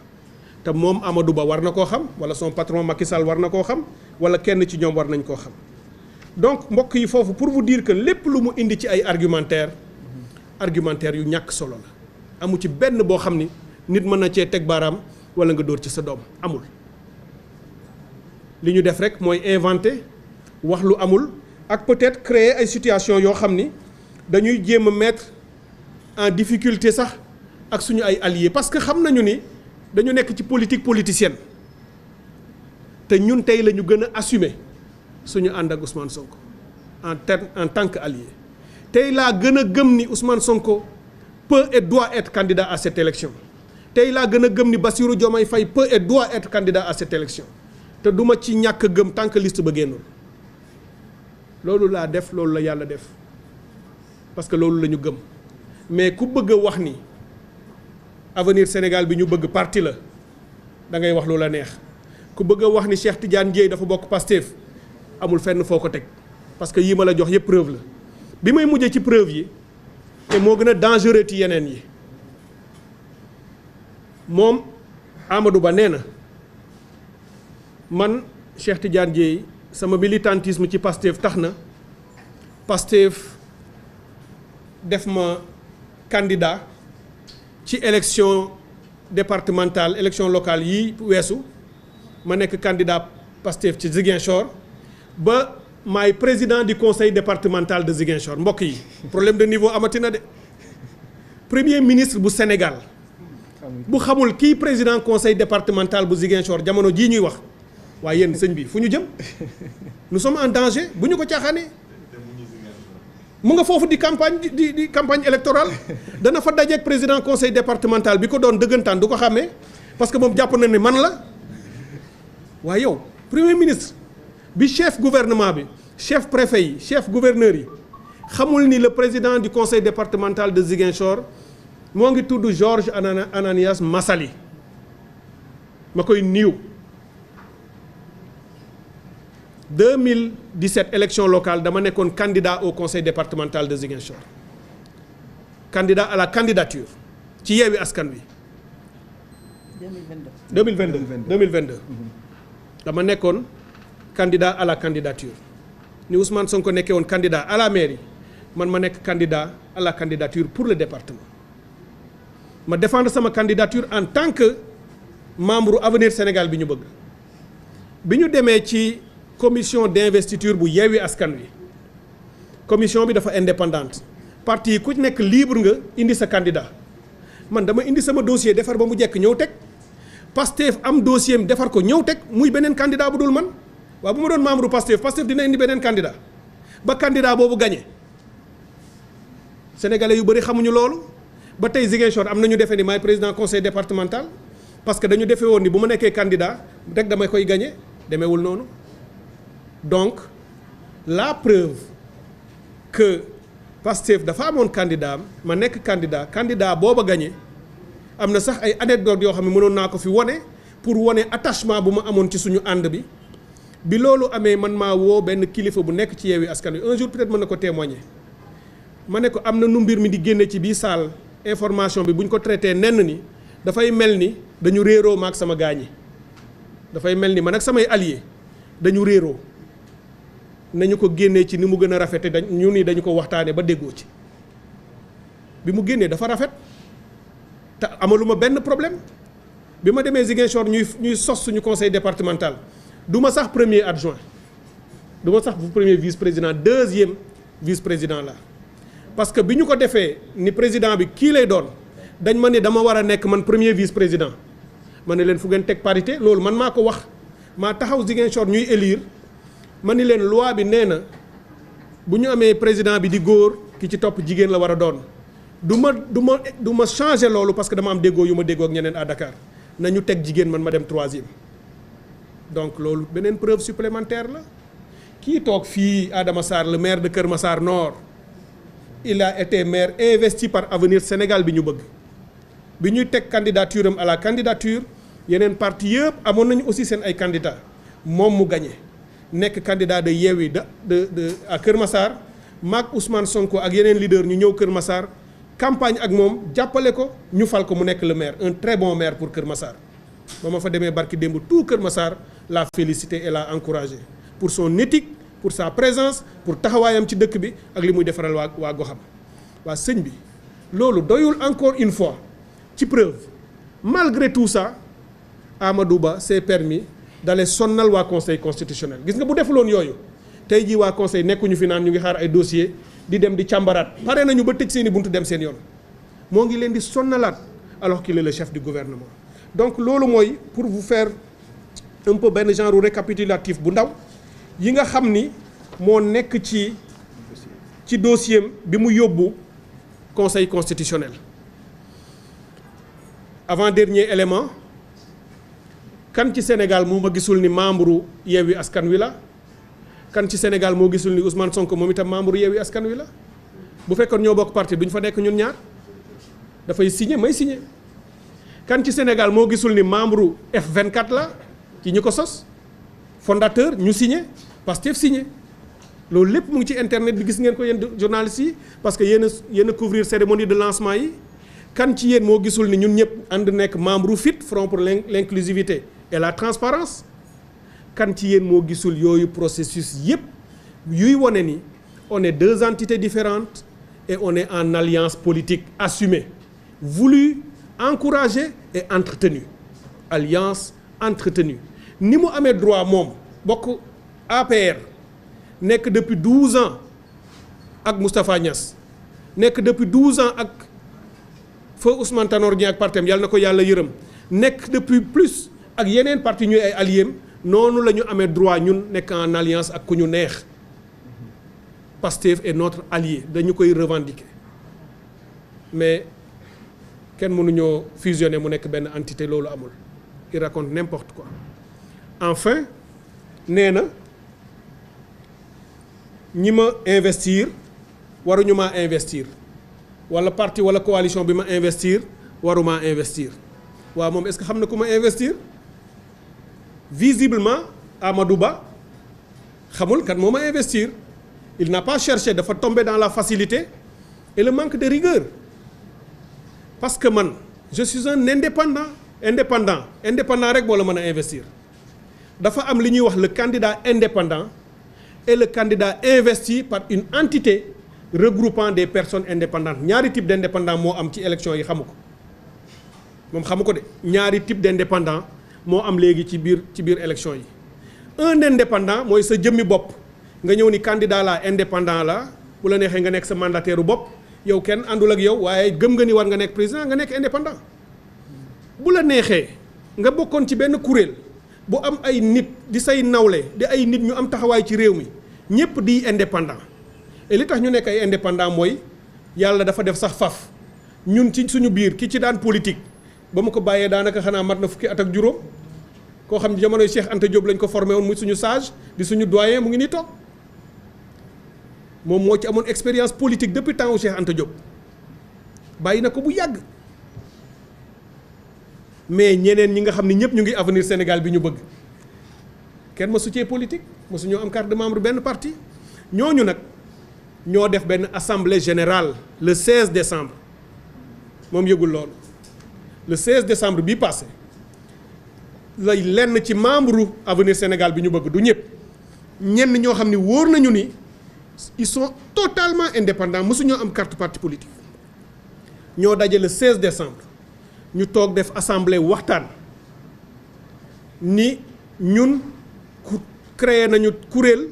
te moom Amadou Ba war na koo xam wala son patron Macky Sall war na koo xam wala kenn ci ñoom war nañ koo xam donc mbokk yi foofu pour vous dire que lépp lu mu indi ci ay argumentaire yu ñàkk solo la amu ci benn boo xam ni nit mën na cee teg baaraam wala nga dóor ci sa doom amul li ñu def rek mooy inventer wax lu amul ak peut-être créer ay situation yoo xam ni dañuy jéem a mettre en difficulté sax ak suñu ay alliés parce que xam nañu ni dañu nekk ci politique politicienne te ñun tey la ñu gën a assumer suñu ànd ak Ousmane Sonko en tant que allié tey laa gën a gëm ni Ousmane Sonko peut et doit être candidat à cette élection tey laa gën a gëm ni Bassirou Diomaye Faye peut et doit être candidat à cette élection te duma ci ñàkk a gëm tant que liste ba génnul loolu laa def loolu la yàlla def parce que loolu la ñu gëm mais ku bëgg a wax ni avenir Sénégal bi ñu bëgg parti la da ngay wax lu la neex ku bëgg a wax ni Cheikh Tidiane Dièye dafa bokk Pastef amul fenn foo ko teg parce que yii ma la jox yëpp preuve la bi may mujjee ci preuve yi te moo gën a dangereux ci yeneen yi moom Amadou Ba nee na man Cheikh Tidiane Dièye sama militantisme ci Pastef tax na Pastef def ma candidat ci élection départementale élection locale yi weesu ma nekk candidat Pastef ci Ziguinchor ba maay président du conseil départemental de Ziguinchor mbokk yi problème de niveau amatina de premier ministre bu Sénégal bu xamul kii président conseil départemental bu Ziguinchor jamono jii ñuy wax waaye yéen sëñ bi fu ñu jëm nous sommes en danger bu ñu ko caaxaanee mu nga foofu di campagne électorale dana fa dajeeg président conseil départemental bi ko doon dëggantaan du ko xàmmee parce que moom jàpp na ne man la waaye yow premier ministre bi chef gouvernement bi chef préfet yi chef gouverneur yi xamul ni le président du conseil départemental de Ziguinchor moo ngi tudd Georges Ananias Massaly ma koy niiw 2017 élection locale dama nekkoon candidat au conseil départemental de Ziguinchor candidat à la candidature ci Yewwi Askan Wi 2022 dama nekkoon candidat à la candidature ni Ousmane Sonko nekkee woon candidat à la mairie man ma nekk candidat à la candidature pour le département ma défendre sama candidature en tant que membre Avenir Sénégal bi ñu bëgg bi ñu demee ci commission d'investiture bu Yewwi Askan Wi commission bi dafa indépendante parti yi ku nekk libre nga indi sa candidat man dama indi sama dossier defar ba mu jekk ñëw teg Pastef am dossier am defar ko ñëw teg muy beneen candidat bu dul man waaw bu ma doon membre Pastef dina indi beneen candidat ba candidat boobu gagné sénégalais yu bëri xamuñu loolu ba tey Ziguinchor am na ñu defee ni maay président conseil départemental parce que dañu defee woon ni bu ma nekkee candidat rek damay koy gagné demeewul noonu donc la preuve que Pastef dafa amoon candidat ma nekk candidat booba gagné am na sax ay anecdote yoo xam ne mënoon naa ko fi wone pour wone attachement bu ma amoon ci suñu ànd bi loolu amee man maa woo benn kilifa bu nekk ci Yewwi Askan Wi un jour peut-être mën na ko témoigner ma ne ko am na nu mbir mi di génne ci bii salle information bi bu ñu ko traité nenn ni dafay mel ni dañu réeroo maak sama gaañi dafay mel ni man ak samay alliés dañu réeroo nañu ko génnee ci ni mu gën a rafete ñu ni dañu ko waxtaanee ba déggoo ci bi mu génnee dafa rafet te amaluma benn problème bi ma demee Ziguinchor ñuy sos suñu conseil départemental du ma sax premier adjoint du ma sax premier vice-président deuxième vice-président la parce que bi ñu ko defee ni président bi kii lay doon dañ ma ne dama war a nekk man premier vice-président ma ne leen fu ngeen teg parité loolu man maa ko wax maa taxaw Ziguinchor ñuy élire ma ni leen loi bi nee na bu ñu amee président bi di góor ki ci topp jigéen la war a doon du ma changer loolu parce que dama am déggoo yu ma déggoo ak ñeneen à Dakar nañu teg jigéen man ma dem troisième donc loolu beneen preuve supplémentaire la kii toog fii Adama Sarr le maire de Kër Massar Nord il a été maire investi par Avenir Sénégal bi ñu bëgg bi ñuy teg candidature am à la candidature yeneen parti yëpp amoon nañu aussi seen ay candidats moom mu gagné nekk candidat de Yewwi de à Kër Massar maak Ousmane Sonko ak yeneen leader ñu ñëw Kër Massar campagne ak moom jàppale ko ñu fal ko mu nekk le maire un très bon maire pour Kër Massar ba ma fa demee barki démb tout Kër Massar l'a félicité et l'a encouragé pour son éthique pour sa présence pour taxawaayam ci dëkk bi ak li muy defaral waa goxam waa sëñ bi loolu doyul encore une fois ci preuve malgré tout ça Amadou Ba s'est permis d'aller sonnal waa conseil constitutionnel gis nga bu defuloon yooyu tey jii waa conseil nekkuñu fi naan ñu ngi xaar ay dossier di dem di càmbaraat pare nañu ba tëj seeni buntu dem seen yoon moo ngi leen di sonnalaat alors qu'il est le chef du gouvernement donc loolu mooy pour vous faire un peu benn genre récapitulatif bu ndaw yi nga xam ni moo nekk ci dossier bi mu yóbbu conseil constitutionnel avant dernier élément kan ci Sénégal moo ma gisul ni membre Yewwi Askan Wi la kan ci Sénégal moo gisul ni Ousmane Sonko moom itam membre Yewwi Askan Wi la bu fekkoon ñoo bokk parti duñ fa nekk ñun ñaar dafay signé may signé kan ci Sénégal moo gisul ni membre F24 la ci ñi ko sos fondateur ñu signé Pastef signé loolu lépp mu ngi ci internet bi gis ngeen ko yéen journalistes yi parce que yéen a couvrir cérémonie de lancement yi kan ci yéen moo gisul ni ñun ñëpp ànd nekk membre FIT Front pour l'inclusivité et la transparence kan ci yéen moo gisul yooyu processus yépp yuy wone ni on est deux entités différentes et on est en alliance politique assumée voulue encouragée et entretenue alliance entretenue ni mu amee droit moom bokk APR nekk depuis 12 ans ak Moustapha Niass nekk depuis 12 ans ak feu Ousmane Tanor Dieng ak partem yàlla na ko yàlla yërëm nekk depuis plus ak yeneen parti ñuy ay alliés noonu la ñu amee droit ñun nekk en alliance ak ku ñu neex Pastef est notre allié dañu koy revendiquer mais kenn mënuñoo fusionner mu nekk benn entité loolu amul il raconte n'importe quoi. Enfin nee na ñi ma investir waruñu maa investir wala parti wala coalition bi ma investir waruma investir waaw moom est-ce que xam na ku ma investir visiblement Amadou Ba xamul kan moo ma investir il n'a pas cherché, dafa tombé dans la facilité et le manque de rigueur parce que man je suis un indépendant rek moo la mën a investir dafa am li ñuy wax le candidat indépendant et le candidat investi par une entité regroupant des personnes indépendantes ñaari type d'indépendant moo am ci élection yi xamu ko moom xamu ko de ñaari type d'indépendant moo am léegi ci biir élection yi un indépendant mooy sa jëmmi bopp nga ñëw ni candidat la indépendant la bu la neexee nga nekk sa mandataire bopp yow kenn àndul ak yow waaye gëm nga ni war nga nekk président nga nekk indépendant bu la neexee nga bokkoon ci benn kuréel bu am ay nit di say nawle di ay nit ñu am taxawaay ci réew mi ñëpp di indépendant et li tax ñu nekk ay indépendant mooy yàlla dafa def sax faf ñun ci suñu biir ki ci daan politique ba mu ko bàyyee daanaka xanaa mat na fukki at ak juróom koo xam ne jamonoy Cheikh Anta Diop lañ ko formé woon muy suñu sage di suñu doyen mu ngi nii toog moom moo ci amoon expérience politique depuis temps wu Cheikh Anta Diop bàyyi na ko bu yàgg mais ñeneen ñi nga xam ne ñëpp ñu ngi avenir Sénégal bi ñu bëgg kenn ma soutien politique mosu ñoo am carte de membre benn parti ñooñu nag ñoo def benn assemblée générale le 16 décembre moom yëgul loolu le 16 décembre bii passé lay lenn ci membre avenir Sénégal bi ñu bëgg du ñëpp ñenn ñoo xam ne wóor nañu ni ils sont totalement indépendants mosu ñoo am carte parti politique ñoo daje le 16 décembre ñu toog def assemblée waxtaan ni ñun créé nañu kuréel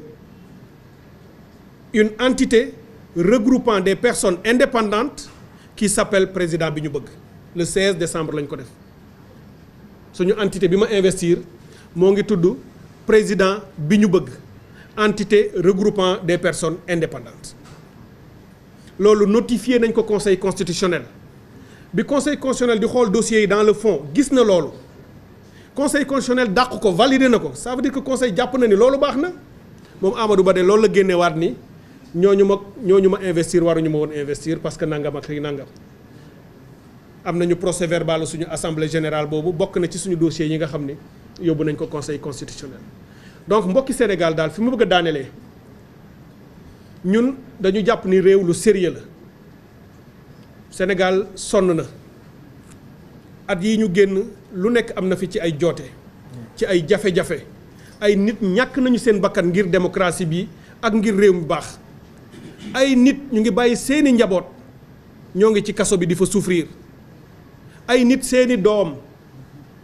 une entité regroupant des personnes indépendantes qui s'appelle président bi ñu bëgg le 16 décembre lañ ko def suñu entité bi ma investir moo ngi tudd président bi ñu bëgg entité regroupant des personnes indépendantes loolu notifié nañ ko conseil constitutionnel bi conseil constitutionnel di xool dossiers yi dans le fond gis na loolu conseil constitutionnel dàq ko validé na ko ça veut dire que conseil jàpp na ni loolu baax na moom Amadou Ba de loolu la génnewaat ni ñooñu ma investir waruñu ma woon investir parce que nangam ak nangam am nañu procès verbal suñu assemblée générale boobu bokk na ci suñu dossiers yi nga xam ne yóbbu nañ ko conseil constitutionnel donc mbokki Sénégal daal fi mu bëgg a daanelee ñun dañu jàpp ni réew lu sérieux la Sénégal sonn na at yi ñu génn lu nekk am na fi ci ay joote ci ay jafe-jafe ay nit ñàkk nañu seen bakkan ngir démocratie bi ak ngir réew mi baax ay nit ñu ngi bàyyi seeni njaboot ñoo ngi ci kaso bi di fa souffrir ay nit seeni doom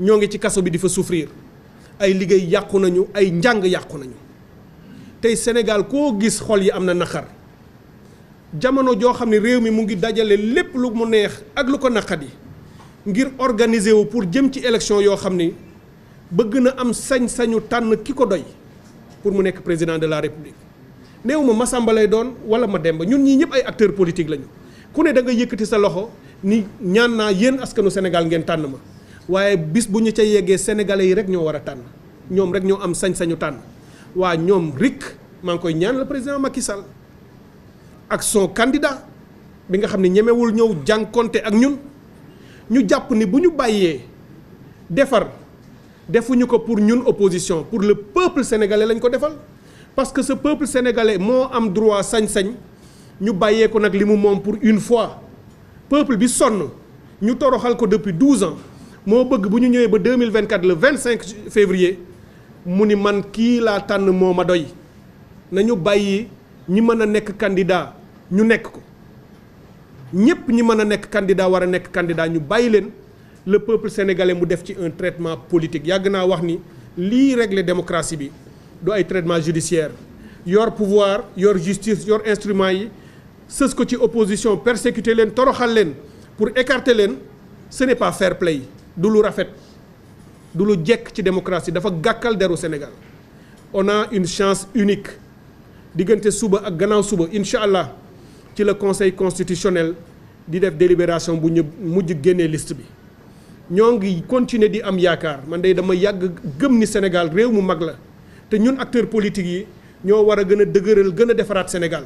ñoo ngi ci kaso bi di fa souffrir ay liggéey yàqu nañu ay njàng yàqu nañu tey Sénégal koo gis xol yi am na naqar jamono joo xam ne réew mi mu ngi dajale lépp lu mu neex ak lu ko naqadi ngir organiser wu pour jëm ci élection yoo xam ni bëgg na am sañ-sañu tànn ki ko doy pour mu nekk président de la république néew ma Massamba lay doon wala ma Demba ñun ñii ñëpp ay acteurs politiques lañu ku ne da nga yëkkati sa loxo ni ñaan naa yéen askanu Sénégal ngeen tànn ma waaye bis bu ñu ca yeggee sénégalais yi rek ñoo war a tànn ñoom rek ñoo am sañ-sañu tànn waa ñoom rik maa ngi koy ñaan le président Macky Sall ak son candidat bi nga xam ne ñemewul ñëw jànkonte ak ñun ñu jàpp ni bu ñu bàyyee defar defuñu ko pour ñun opposition pour le peuple sénégalais lañ ko defal parce que ce peuple sénégalais moo am droit sañ-sañ ñu bàyyee ko nag li mu moom pour une fois peuple bi sonn ñu toroxal ko depuis 12 ans moo bëgg bu ñu ñëwee ba 2024 le 25 février mu ni man kii laa tànn moo ma doy nañu bàyyi ñi mën a nekk candidat ñu nekk ko ñépp ñi mën a nekk candidat war a nekk candidat ñu bàyyi leen le peuple sénégalais mu def ci un traitement politique yàgg naa wax ni lii régler démocratie bi du ay traitement judiciaire yor pouvoir yor justice yor instrument yi sës ko ci opposition persécuter leen toroxal leen pour écarter leen ce n'est pas fair play du lu rafet du lu jekk ci démocratie dafa gàkkal deru Sénégal on a une chance unique diggante suba ak gannaaw suba incha allah ci la conseil constitutionnel di def délibération bu ñu mujj génnee liste bi ñoo ngi continuer di am yaakaar man de dama yàgg gëm ni Sénégal réew mu mag la te ñun acteurs politiques yi ñoo war a gën a dëgëral gën a defaraat Sénégal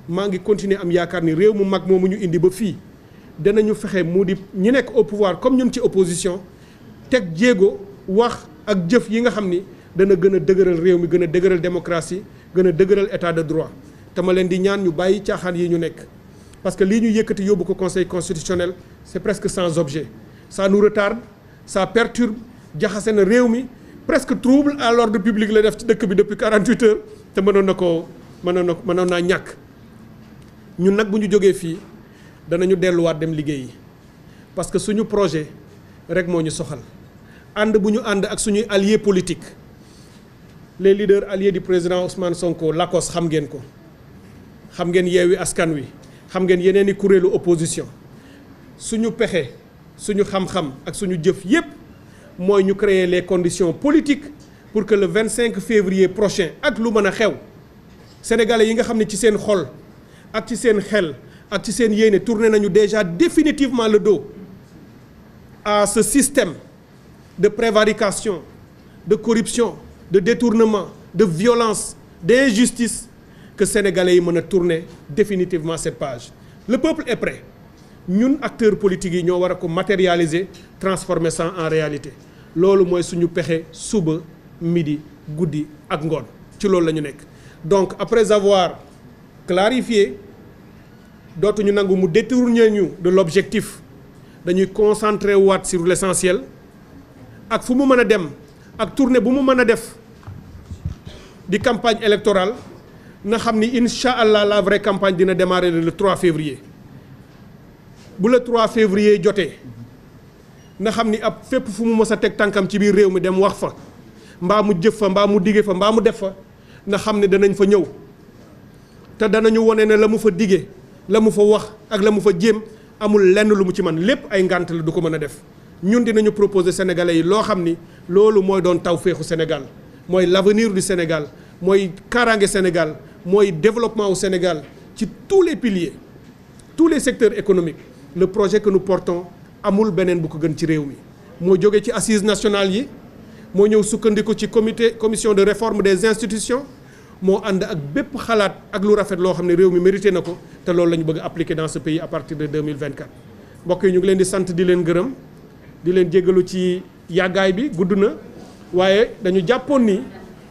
maa ngi continuer am yaakaar ni réew mu mag moomu ñu indi ba fii danañu fexe mu di ñi nekk au pouvoir comme ñun ci opposition teg jéego wax ak jëf yi nga xam ni dana gën a dëgëral réew mi gën a dëgëral démocratie gën a dëgëral état de droit te ma leen di ñaan ñu bàyyi caaxaan yi ñu nekk parce que lii ñu yëkkati yóbbu ko conseil constitutionnel c'est presque sans objet ça nous retarde ça perturbe jaxase na réew mi presque trouble à l'ordre public la def ci dëkk bi depuis 48 heures te mënoon naa ñàkk ñun nag bu ñu jógee fii danañu delluwaat dem liggéeyi parce que suñu projet rek moo ñu soxal ànd bu ñu ànd ak suñuy alliés politiques les leaders alliés du président Ousmane Sonko lakos xam ngeen ko xam ngeen Yewwi Askan Wi xam ngeen yeneen i kuréelu opposition suñu pexe suñu xam-xam ak suñu jëf yépp mooy ñu créer les conditions politiques pour que le 25 février prochain ak lu mën a xew sénégalais yi nga xam ne ci seen xol ak ci seen xel ak ci seen yéene tourné nañu déjà définitivement le dos à ce système de prévarication de corruption de détournement de violence d'injustice que sénégalais yi mën a tourner définitivement cette page le peuple est prêt ñun acteurs politiques yi ñoo war a ko matérialiser transformer ça en réalité loolu mooy suñu pexe suba midi guddi ak ngoon ci loolu la ñu nekk donc après avoir clarifié dootuñu nangu mu détourner ñu de l'objectif dañuy concentrer waat sur l'essentiel ak fu mu mën a dem ak tournée bu mu mën a def di campagne électorale na xam ni incha allah la vraie campagne dina démarrer le 3 février bu le 3 février jotee na xam ni ab fépp fu mu mës a teg tànkam ci biir réew mi dem wax fa mbaa mu jëf fa mbaa mu dige fa mbaa mu def fa na xam ne danañ fa ñëw te danañu wone ne la mu fa dige la mu fa wax ak la mu fa jéem amul lenn lu mu ci man lépp ay ngànt la du ko mën a def ñun dinañu proposer sénégalais yi loo xam ni loolu mooy doon tawféexu Sénégal mooy l'avenir du Sénégal mooy kaaraange Sénégal mooy développement au Sénégal ci tous les piliers tous les secteurs économiques le projet que nous portons amul beneen bu ko gën ci réew mi moo jóge ci assises nationales yi moo ñëw sukkandiku ci commission de réforme des institutions moo ànd ak bépp xalaat ak lu rafet loo xam ne réew mi mérité na ko te loolu la ñu bëgg a appliquer dans ce pays à partir de 2024 mbokk yi ñu ngi leen di sant di leen gërëm di leen jéggalu ci yàggaay bi gudd na waaye dañu jàppoon ni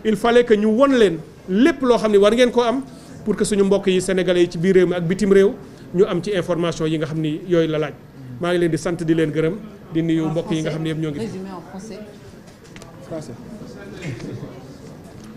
il fallait que ñu won leen lépp loo xam ne war ngeen ko am pour que suñu mbokk yi sénégalais yi ci biir réew mi ak bitim réew ñu am ci information yi nga xam ni yooyu la laaj maa ngi leen di sant di leen gërëm di nuyu mbokk yi nga xam ne yëpp ñoo ngi fi. Résumé en français.